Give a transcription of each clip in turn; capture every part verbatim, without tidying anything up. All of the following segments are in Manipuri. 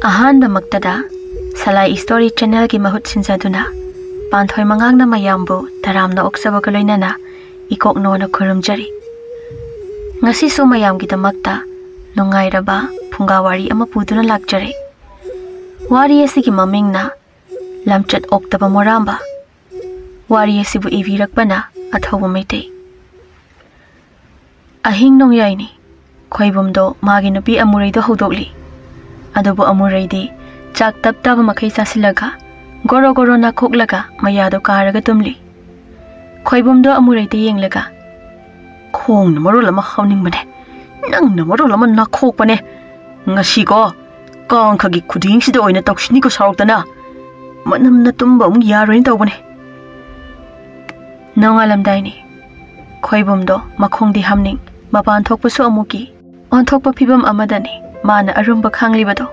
ꯑꯍꯥꯟꯕꯃꯛꯇꯗ ꯁꯂꯥꯏ ꯁ꯭ꯇꯣꯔꯤ ꯆꯦꯅꯦꯜꯒꯤ ꯃꯍꯨꯠ ꯁꯤꯟꯖꯗꯨꯅ ꯄꯥꯟꯊꯣꯏ ꯃꯉꯥꯡꯅ ꯃꯌꯥꯝꯕꯨ ꯇꯔꯥꯝꯅ ꯑꯣꯛꯆꯕꯒ ꯂꯣꯏꯅꯅ ꯏꯀꯣꯛꯅꯣꯅ ꯈꯨꯔꯨꯝꯖꯔꯤ꯫ ꯉꯁꯤꯁꯨ ꯃꯌꯥꯝꯒꯤꯗꯃꯛꯇ ꯅꯨꯡꯉꯥꯏꯔꯕ ꯐꯨꯡꯒꯥ ꯋꯥꯔꯤ ꯑꯃ ꯄꯨꯗꯨꯅ ꯂꯥꯛꯆꯔꯦ꯫ ꯋꯥꯔꯤ ꯑꯁꯤꯒꯤ ꯃꯃꯤꯡꯅ ꯂꯝꯆꯠ ꯑꯣꯛꯇꯕ ꯃꯣꯔꯥꯝꯕ꯫ ꯋꯥꯔꯤ ꯑꯁꯤꯕꯨ ꯏꯕꯤꯔꯛꯄꯅ ꯑꯊꯧꯕ ꯃꯩꯇꯩ꯫ ꯑꯍꯤꯡ ꯅꯣꯡꯌꯥꯏꯅꯤ꯫ ꯈꯣꯏꯕꯨꯝꯗꯣ ꯃꯥꯒꯤ ꯅꯨꯄꯤ ꯑꯃꯨꯔꯩꯗꯣ ꯍꯧꯗꯣꯛꯂꯤ꯫ ꯑꯗꯨꯕꯨ ꯑꯃꯨꯔꯩꯗꯤ ꯆꯥꯛ ꯇꯞ ꯇꯥꯕ ꯃꯈꯩ ꯆꯥꯁꯤꯜꯂꯒ ꯒꯣꯔꯣ ꯒꯣꯔꯣ ꯅꯥꯈꯣꯛꯂꯒ ꯃꯌꯥꯗꯣ ꯀꯥꯔꯒ ꯇꯨꯝꯂꯤ꯫ ꯈꯣꯏꯕꯨꯝꯗꯣ ꯑꯃꯨꯔꯩꯗ ꯌꯦꯡꯂꯒ, "ꯈꯣꯡꯅ ꯃꯔꯣꯜ ꯑꯃ ꯍꯥꯝꯅꯤꯡꯕꯅꯦ, ꯅꯪꯅ ꯃꯔꯣꯜ ꯑꯃ ꯅꯥꯈꯣꯛꯄꯅꯦ꯫ ꯉꯁꯤꯀꯣ, ꯀꯥꯡꯈꯒꯤ ꯈꯨꯗꯤꯡꯁꯤꯗ ꯑꯣꯏꯅ ꯇꯧꯁꯤꯅꯤꯀꯣ ꯁꯥꯎꯔꯛꯇꯅ꯫ ꯃꯅꯝꯅ ꯇꯨꯝꯕ ꯑꯃꯨꯛ ꯌꯥꯔꯣꯏꯅ ꯇꯧꯕꯅꯦ꯫" ꯅꯣꯡꯉꯥꯜꯂꯝꯗꯥꯏꯅꯤ꯫ ꯈꯣꯏꯕꯨꯝꯗꯣ ꯃꯈꯣꯡꯗꯤ ꯍꯥꯝꯅꯤꯡ, ꯃꯄꯥꯟ ꯊꯣꯛꯄꯁꯨ ꯑꯃꯨꯛ ꯀꯤ꯫ ꯑꯣꯟꯊꯣꯛꯄ ꯐꯤꯕꯝ ꯑꯃꯗꯅꯤ ꯃꯥꯅ ꯑꯔꯨꯝꯕ ꯈꯥꯡꯂꯤꯕꯗꯣ꯫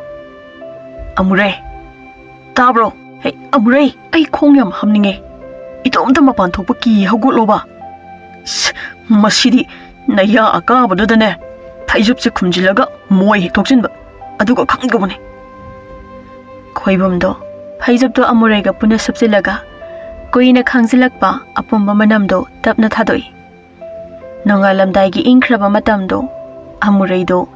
"ꯑꯃꯨꯔꯩ, ꯇꯥꯕ꯭ꯔꯣ? ꯍꯦ, ꯑꯃꯨꯔꯩ, ꯑꯩ ꯈꯣꯡ ꯌꯥꯝ ꯍꯥꯝꯅꯤꯡꯉꯦ꯫ ꯏꯇꯣꯝꯇ ꯃꯄꯥꯟ ꯊꯣꯛꯄ ꯀꯤ, ꯍꯧꯒꯠꯂꯣꯕ꯫" "ꯁ, ꯃꯁꯤꯗꯤ ꯅꯌꯥ ꯑꯀꯥꯕꯗꯨꯗꯅꯦ ꯐꯩꯖꯨꯞꯁꯦ ꯈꯨꯝꯖꯤꯜꯂꯒ ꯃꯣꯏ ꯍꯦꯛ ꯊꯣꯛꯆꯤꯟꯕ, ꯑꯗꯨꯒ ꯈꯪꯗ꯭ꯔꯕꯅꯦ꯫" ꯈꯣꯏꯕꯨꯝꯗꯣ ꯐꯩꯖꯨꯞꯇꯣ ꯑꯃꯨꯔꯩꯒ ꯄꯨꯟꯅ ꯁꯨꯞꯆꯤꯜꯂꯒ ꯀꯨꯏꯅ ꯈꯥꯡꯖꯤꯜꯂꯛꯄ ꯑꯄꯨꯝꯕ ꯃꯅꯝꯗꯣ ꯇꯞꯅ ꯊꯥꯗꯣꯛꯏ꯫ ꯅꯣꯡꯉꯥꯜꯂꯝꯗꯥꯏꯒꯤ ꯏꯪꯈ꯭ꯔꯕ ꯃꯇꯝꯗꯣ, ꯑꯃꯨꯔꯩꯗꯣ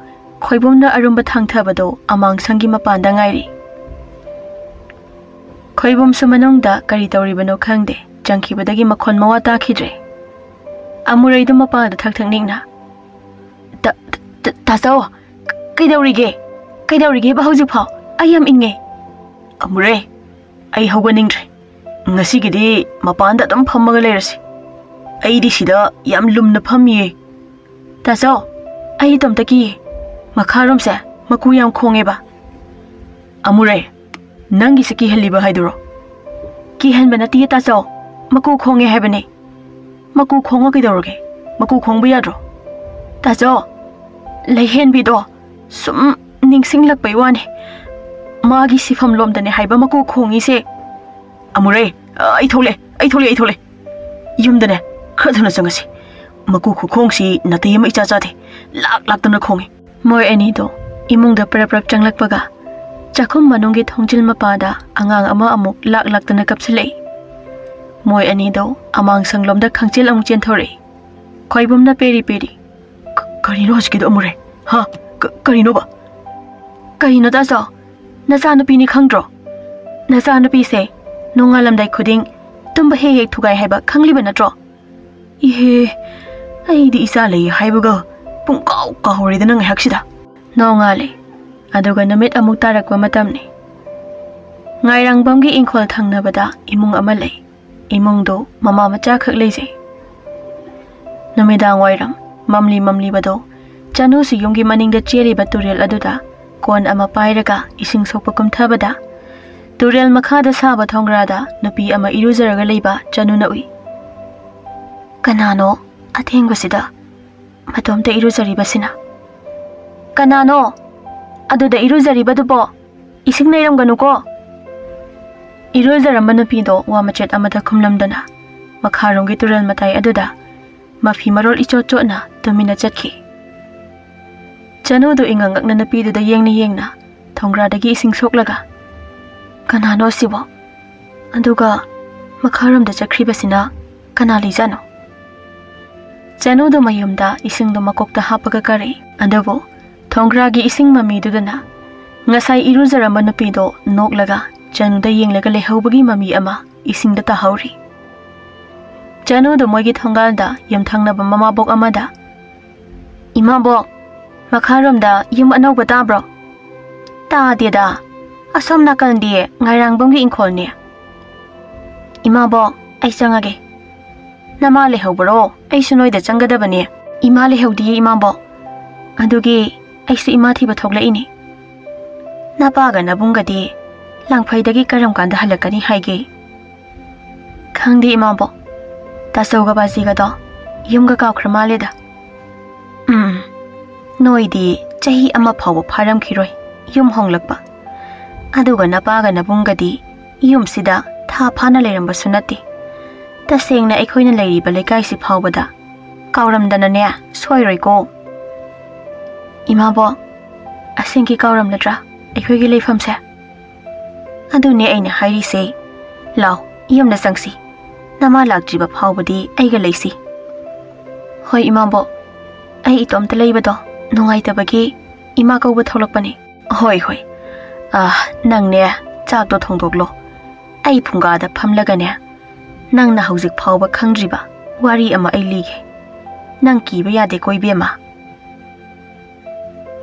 ꯈꯣꯏꯕꯨꯝꯅ ꯑꯔꯨꯝꯕ ꯊꯥꯡꯊꯕꯗꯣ ꯑꯃꯥꯡꯁꯪꯒꯤ ꯃꯄꯥꯟꯗ ꯉꯥꯏꯔꯤ꯫ ꯈꯣꯏꯕꯨꯝꯁꯨ ꯃꯅꯨꯡꯗ ꯀꯔꯤ ꯇꯧꯔꯤꯕꯅꯣ ꯈꯪꯗꯦ, ꯆꯪꯈꯤꯕꯗꯒꯤ ꯃꯈꯣꯟ ꯃꯋꯥ ꯇꯥꯈꯤꯗ꯭ꯔꯦ꯫ ꯑꯃꯨꯔꯩꯗꯣ ꯃꯄꯥꯟꯗ ꯊꯛ ꯊꯛ ꯅꯤꯛꯅ, "ꯇ-, ꯇ-, ꯇ-, ꯇꯥꯆꯧ, ꯀ-, ꯀꯩꯗꯧꯔꯤꯒꯦ? ꯀꯩꯗꯧꯔꯤꯒꯦꯕ ꯍꯧꯖꯤꯛꯐꯥꯎ? ꯑꯩ ꯌꯥꯝ ꯏꯪꯉꯦ꯫" "ꯑꯃꯨꯔꯩ, ꯑꯩ ꯍꯧꯒꯠꯅꯤꯡꯗ꯭ꯔꯦ꯫ ꯉꯁꯤꯒꯤꯗꯤ ꯃꯄꯥꯟꯗ ꯑꯗꯨꯝ ꯐꯝꯃꯒ ꯂꯩꯔꯁꯤ꯫ ꯑꯩꯗꯤ ꯁꯤꯗ ꯌꯥꯝ ꯂꯨꯝꯅ ꯐꯝꯃꯤꯌꯦ꯫" "ꯇꯥꯆꯧ, ꯑꯩ ꯏꯇꯣꯝꯇ ꯀꯤꯌꯦ꯫ ꯃꯈꯥꯔꯣꯝꯁꯦ ꯃꯀꯨ ꯌꯥꯝ ꯈꯣꯡꯉꯦꯕ꯫" "ꯑꯃꯨꯔꯩ, ꯅꯪꯒꯤꯁꯦ ꯀꯤꯍꯜꯂꯤꯕ ꯍꯥꯏꯗꯨꯔꯣ?" "ꯀꯤꯍꯟꯕ ꯅꯠꯇꯤꯌꯦ ꯇꯥꯆꯧ, ꯃꯀꯨ ꯈꯣꯡꯉꯦ ꯍꯥꯏꯕꯅꯦ꯫" "ꯃꯀꯨ ꯈꯣꯡꯉ ꯀꯩꯗꯧꯔꯒꯦ? ꯃꯀꯨ ꯈꯣꯡꯕ ꯌꯥꯗ꯭ꯔꯣ?" "ꯇꯥꯆꯧ, ꯂꯩꯍꯦꯟꯕꯤꯗꯣ ꯁꯨꯝ ꯅꯤꯡꯁꯤꯡꯂꯛꯄꯩ ꯋꯥꯅꯦ꯫ ꯃꯥꯒꯤ ꯁꯤꯐꯝ ꯂꯣꯝꯗꯅꯦ ꯍꯥꯏꯕ ꯃꯀꯨ ꯈꯣꯡꯉꯤꯁꯦ꯫" "ꯑꯃꯨꯔꯩ, ꯑꯩ ꯊꯣꯛꯂꯛꯑꯦ, ꯑꯩ ꯊꯣꯛꯂꯛꯑꯦ, ꯑꯩ ꯊꯣꯛꯂꯛꯑꯦ꯫ ꯌꯨꯝꯗꯅꯦ ꯈꯔ ꯊꯨꯅ ꯆꯪꯉꯁꯤ꯫ ꯃꯀꯨ ꯈꯨꯈꯣꯡꯁꯤ ꯅꯥꯇꯩ ꯑꯃ ꯏꯆꯥ ꯆꯥꯗꯦ꯫ ꯂꯥꯛ ꯂꯥꯛꯇꯅ ꯈꯣꯡꯉꯤ꯫" ꯃꯣꯏ ꯑꯅꯤꯗꯣ ꯏꯃꯨꯡꯗ ꯄ꯭ꯔꯞ ꯄ꯭ꯔꯞ ꯆꯪꯂꯛꯄꯒ ꯆꯥꯛꯈꯨꯝ ꯃꯅꯨꯡꯒꯤ ꯊꯣꯡꯖꯤꯜ ꯃꯄꯥꯗ ꯑꯉꯥꯡ ꯑꯃ ꯑꯃꯨꯛ ꯂꯥꯛ ꯂꯥꯛꯇꯅ ꯀꯞꯁꯤꯜꯂꯛꯏ꯫ ꯃꯣꯏ ꯑꯅꯤꯗꯣ ꯑꯃꯥꯡꯁꯪꯂꯣꯝꯗ ꯈꯪꯆꯦꯜ ꯑꯃꯨꯛ ꯆꯦꯟꯊꯣꯔꯛꯏ꯫ ꯈꯣꯏꯕꯨꯝꯅ ꯄꯦꯔꯤ ꯄꯦꯔꯤ, "ꯀ-, ꯀꯔꯤꯅꯣ ꯍꯧꯖꯤꯛꯀꯤꯗꯣ ꯑꯃꯨꯔꯦ? ꯍꯥ? ꯀ-, ꯀꯔꯤꯅꯣꯕ?" "ꯀꯔꯤꯅꯣ ꯇꯥꯆꯧ? ꯅꯆꯥꯅꯨꯄꯤꯅꯤ ꯈꯪꯗ꯭ꯔꯣ? ꯅꯆꯥꯅꯨꯄꯤꯁꯦ ꯅꯣꯡꯉꯥꯜꯂꯝꯗꯥꯏ ꯈꯨꯗꯤꯡ ꯇꯨꯝꯕ ꯍꯦꯛ ꯍꯦꯛ ꯊꯨꯒꯥꯏ ꯍꯥꯏꯕ ꯈꯪꯂꯤꯕ ꯅꯠꯇ꯭ꯔꯣ?" "ꯏꯍꯦ, ꯑꯩꯗꯤ ꯏꯆꯥ ꯂꯩ ꯍꯥꯏꯕꯒ ꯄꯨꯡꯀꯥꯎ ꯀꯥꯎꯔꯦꯗꯅ ꯉꯥꯏꯍꯥꯛꯁꯤꯗ꯫" ꯅꯣꯡꯉꯥꯜꯂꯦ꯫ ꯑꯗꯨꯒ ꯅꯨꯃꯤꯠ ꯑꯃꯨꯛ ꯇꯥꯔꯛꯄ ꯃꯇꯝꯅꯤ꯫ ꯉꯥꯏꯔꯥꯡꯕꯝꯒꯤ ꯏꯪꯈꯣꯜ ꯊꯪꯅꯕꯗ ꯏꯃꯨꯡ ꯑꯃ ꯂꯩ꯫ ꯏꯃꯨꯡꯗꯨ ꯃꯃꯥ ꯃꯆꯥ ꯈꯛ ꯂꯩꯖꯩ꯫ ꯅꯨꯃꯤꯗꯥꯡ ꯋꯥꯏꯔꯝ ꯃꯝꯂꯤ ꯃꯝꯂꯤꯕꯗꯣ, ꯆꯅꯨꯁꯨ ꯌꯨꯝꯒꯤ ꯃꯅꯤꯡꯗ ꯆꯦꯜꯂꯤꯕ ꯇꯨꯔꯦꯜ ꯑꯗꯨꯗ ꯀꯣꯟ ꯑꯃ ꯄꯥꯏꯔꯒ ꯏꯁꯤꯡ ꯁꯣꯛꯄ ꯀꯨꯝꯊꯕꯗ, ꯇꯨꯔꯦꯜ ꯃꯈꯥꯗ ꯁꯥꯕ ꯊꯣꯡꯒ꯭ꯔꯥꯗ ꯅꯨꯄꯤ ꯑꯃ ꯏꯔꯨꯖꯔꯒ ꯂꯩꯕ ꯆꯅꯨꯅ ꯎꯏ꯫ "ꯀꯅꯥꯅꯣ ꯑꯊꯦꯡꯕꯁꯤꯗ ꯃꯇꯣꯝꯇ ꯏꯔꯨꯖꯔꯤꯕꯁꯤꯅ? ꯀꯅꯥꯅꯣ ꯑꯗꯨꯗ ꯏꯔꯨꯖꯔꯤꯕꯗꯨꯕꯣ? ꯏꯁꯤꯡ ꯂꯩꯔꯝꯒꯅꯨꯀꯣ?" ꯏꯔꯨꯖꯔꯝꯕ ꯅꯨꯄꯤꯗꯣ ꯋꯥ ꯃꯆꯦꯠ ꯑꯃꯠꯇ ꯈꯨꯝꯂꯝꯗꯅ ꯃꯈꯥꯔꯣꯝꯒꯤ ꯇꯨꯔꯦꯜ ꯃꯇꯥꯏ ꯑꯗꯨꯗ ꯃꯐꯤ ꯃꯔꯣꯜ ꯏꯆꯣꯠ ꯆꯣꯠꯅ ꯇꯨꯃꯤꯟꯅ ꯆꯠꯈꯤ꯫ ꯆꯅꯨꯗꯨ ꯏꯉꯛ ꯉꯛꯅ ꯅꯨꯄꯤꯗꯨꯗ ꯌꯦꯡꯅ ꯌꯦꯡꯅ ꯊꯣꯡꯒ꯭ꯔꯥꯗꯒꯤ ꯏꯁꯤꯡ ꯁꯣꯛꯂꯒ, "ꯀꯅꯥꯅꯣ ꯑꯁꯤꯕꯣ? ꯑꯗꯨꯒ ꯃꯈꯥꯔꯣꯝꯗ ꯆꯠꯈ꯭ꯔꯤꯕꯁꯤꯅ ꯀꯅꯥ ꯂꯩꯖꯥꯠꯅꯣ?" ꯆꯅꯨꯗꯨ ꯃꯌꯨꯝꯗ ꯏꯁꯤꯡꯗꯨ ꯃꯀꯣꯛꯇ ꯍꯥꯞꯄꯒ ꯀꯥꯔꯛꯏ꯫ ꯑꯗꯨꯕꯨ ꯊꯣꯡꯒ꯭ꯔꯥꯒꯤ ꯏꯁꯤꯡ ꯃꯃꯤꯗꯨꯗꯅ ꯉꯁꯥꯏ ꯏꯔꯨꯖꯔꯝꯕ ꯅꯨꯄꯤꯗꯣ ꯅꯣꯛꯂꯒ ꯆꯅꯨꯗ ꯌꯦꯡꯂꯒ ꯂꯩꯍꯧꯕꯒꯤ ꯃꯃꯤ ꯑꯃ ꯏꯁꯤꯡꯗ ꯇꯥꯍꯧꯔꯤ꯫ ꯆꯅꯨꯗꯨ ꯃꯣꯏꯒꯤ ꯊꯣꯡꯒꯥꯜꯗ ꯌꯨꯝꯊꯪꯅꯕ ꯃꯃꯥꯕꯣꯛ ꯑꯃꯗ, "ꯏꯃꯥꯕꯣꯛ, ꯃꯈꯥꯔꯣꯝꯗ ꯌꯨꯝ ꯑꯅꯧꯕ ꯇꯥꯕ꯭ꯔꯣ?" "ꯇꯥꯗꯦꯗ, ꯑꯁꯣꯝ ꯅꯥꯀꯜꯗꯤ ꯉꯥꯏꯔꯥꯡꯕꯝꯒꯤ ꯏꯪꯈꯣꯜꯅꯦ꯫" "ꯏꯃꯥꯕꯣꯛ, ꯑꯩ ꯆꯪꯉꯒꯦ꯫" "ꯅꯃꯥ ꯂꯩꯍꯧꯕ꯭ꯔꯣ? ꯑꯩꯁꯨ ꯅꯣꯏꯗ ꯆꯪꯒꯗꯕꯅꯦ꯫" "ꯏꯃꯥ ꯂꯩꯍꯧꯗꯤꯌꯦ ꯏꯃꯥꯕꯣꯛ, ꯑꯗꯨꯒꯤ ꯑꯩꯁꯨ ꯏꯃꯥ ꯊꯤꯕ ꯊꯣꯛꯂꯛꯏꯅꯦ꯫" "ꯅꯄꯥꯒ ꯅꯕꯨꯡꯒꯗꯤ ꯂꯥꯡꯐꯩꯗꯒꯤ ꯀꯔꯝ ꯀꯥꯟꯗ ꯍꯜꯂꯛꯀꯅꯤ ꯍꯥꯏꯒꯦ?" "ꯈꯪꯗꯦ ꯏꯃꯥꯕꯣꯛ, ꯇꯥꯆꯧꯒ ꯕꯥꯖꯤꯒꯗꯣ ꯌꯨꯝꯒ ꯀꯥꯎꯈ꯭ꯔ ꯃꯥꯜꯂꯦꯗ꯫" "ꯎꯝ, ꯅꯣꯏꯗꯤ ꯆꯍꯤ ꯑꯃ ꯐꯥꯎꯕ ꯐꯥꯔꯝꯈꯤꯔꯣꯏ ꯌꯨꯝ ꯍꯣꯡꯂꯛꯄ꯫ ꯑꯗꯨꯒ ꯅꯄꯥꯒ ꯅꯕꯨꯡꯒꯗꯤ ꯌꯨꯝꯁꯤꯗ ꯊꯥ ꯐꯥꯅ ꯂꯩꯔꯝꯕꯁꯨ ꯅꯠꯇꯦ꯫ ꯇꯁꯦꯡꯅ ꯑꯩꯈꯣꯏꯅ ꯂꯩꯔꯤꯕ ꯂꯩꯀꯥꯏꯁꯤ ꯐꯥꯎꯕꯗ ꯀꯥꯎꯔꯝꯗꯅꯅꯦ ꯁꯣꯏꯔꯣꯏꯀꯣ꯫" "ꯏꯃꯥꯕꯣꯛ, ꯑꯁꯦꯡꯀꯤ ꯀꯥꯎꯔꯝꯂꯗ꯭ꯔꯥ?" ꯑꯩꯈꯣꯏꯒꯤ ꯂꯩꯐꯝꯁꯦ꯫ ꯑꯗꯨꯅꯦ ꯑꯩꯅ ꯍꯥꯏꯔꯤꯁꯦ꯫ ꯂꯥꯎ, ꯌꯨꯝꯗ ꯆꯪꯁꯤ꯫ ꯅꯃꯥ ꯂꯥꯛꯇ꯭ꯔꯤꯕ ꯐꯥꯎꯕꯗꯤ ꯑꯩꯒ ꯂꯩꯁꯤ꯫ ꯍꯣꯏ, ꯏꯃꯥꯕꯣꯛ꯫ ꯑꯩ ꯏꯇꯣꯝꯇ ꯂꯩꯕꯗꯣ ꯅꯨꯡꯉꯥꯏꯇꯕꯒꯤ ꯏꯃꯥ ꯀꯧꯕ ꯊꯣꯛꯂꯛꯄꯅꯤ꯫ ꯍꯣꯏ, ꯍꯣꯏ꯫ ꯑ, ꯅꯪꯅꯦ, ꯆꯥꯛꯇꯣ ꯊꯣꯡꯗꯣꯛꯂꯣ꯫ ꯑꯩ ꯐꯨꯡꯒꯥꯗ ꯐꯝꯂꯒꯅꯦ, ꯅꯪꯅ ꯍꯧꯖꯤꯛ ꯐꯥꯎꯕ ꯈꯪꯗ꯭ꯔꯤꯕ ꯋꯥꯔꯤ ꯑꯃ ꯑꯩ ꯂꯤꯒꯦ꯫ ꯅꯪ ꯀꯤꯕ ꯌꯥꯗꯦꯀꯣ, ꯏꯕꯦꯝꯃ꯫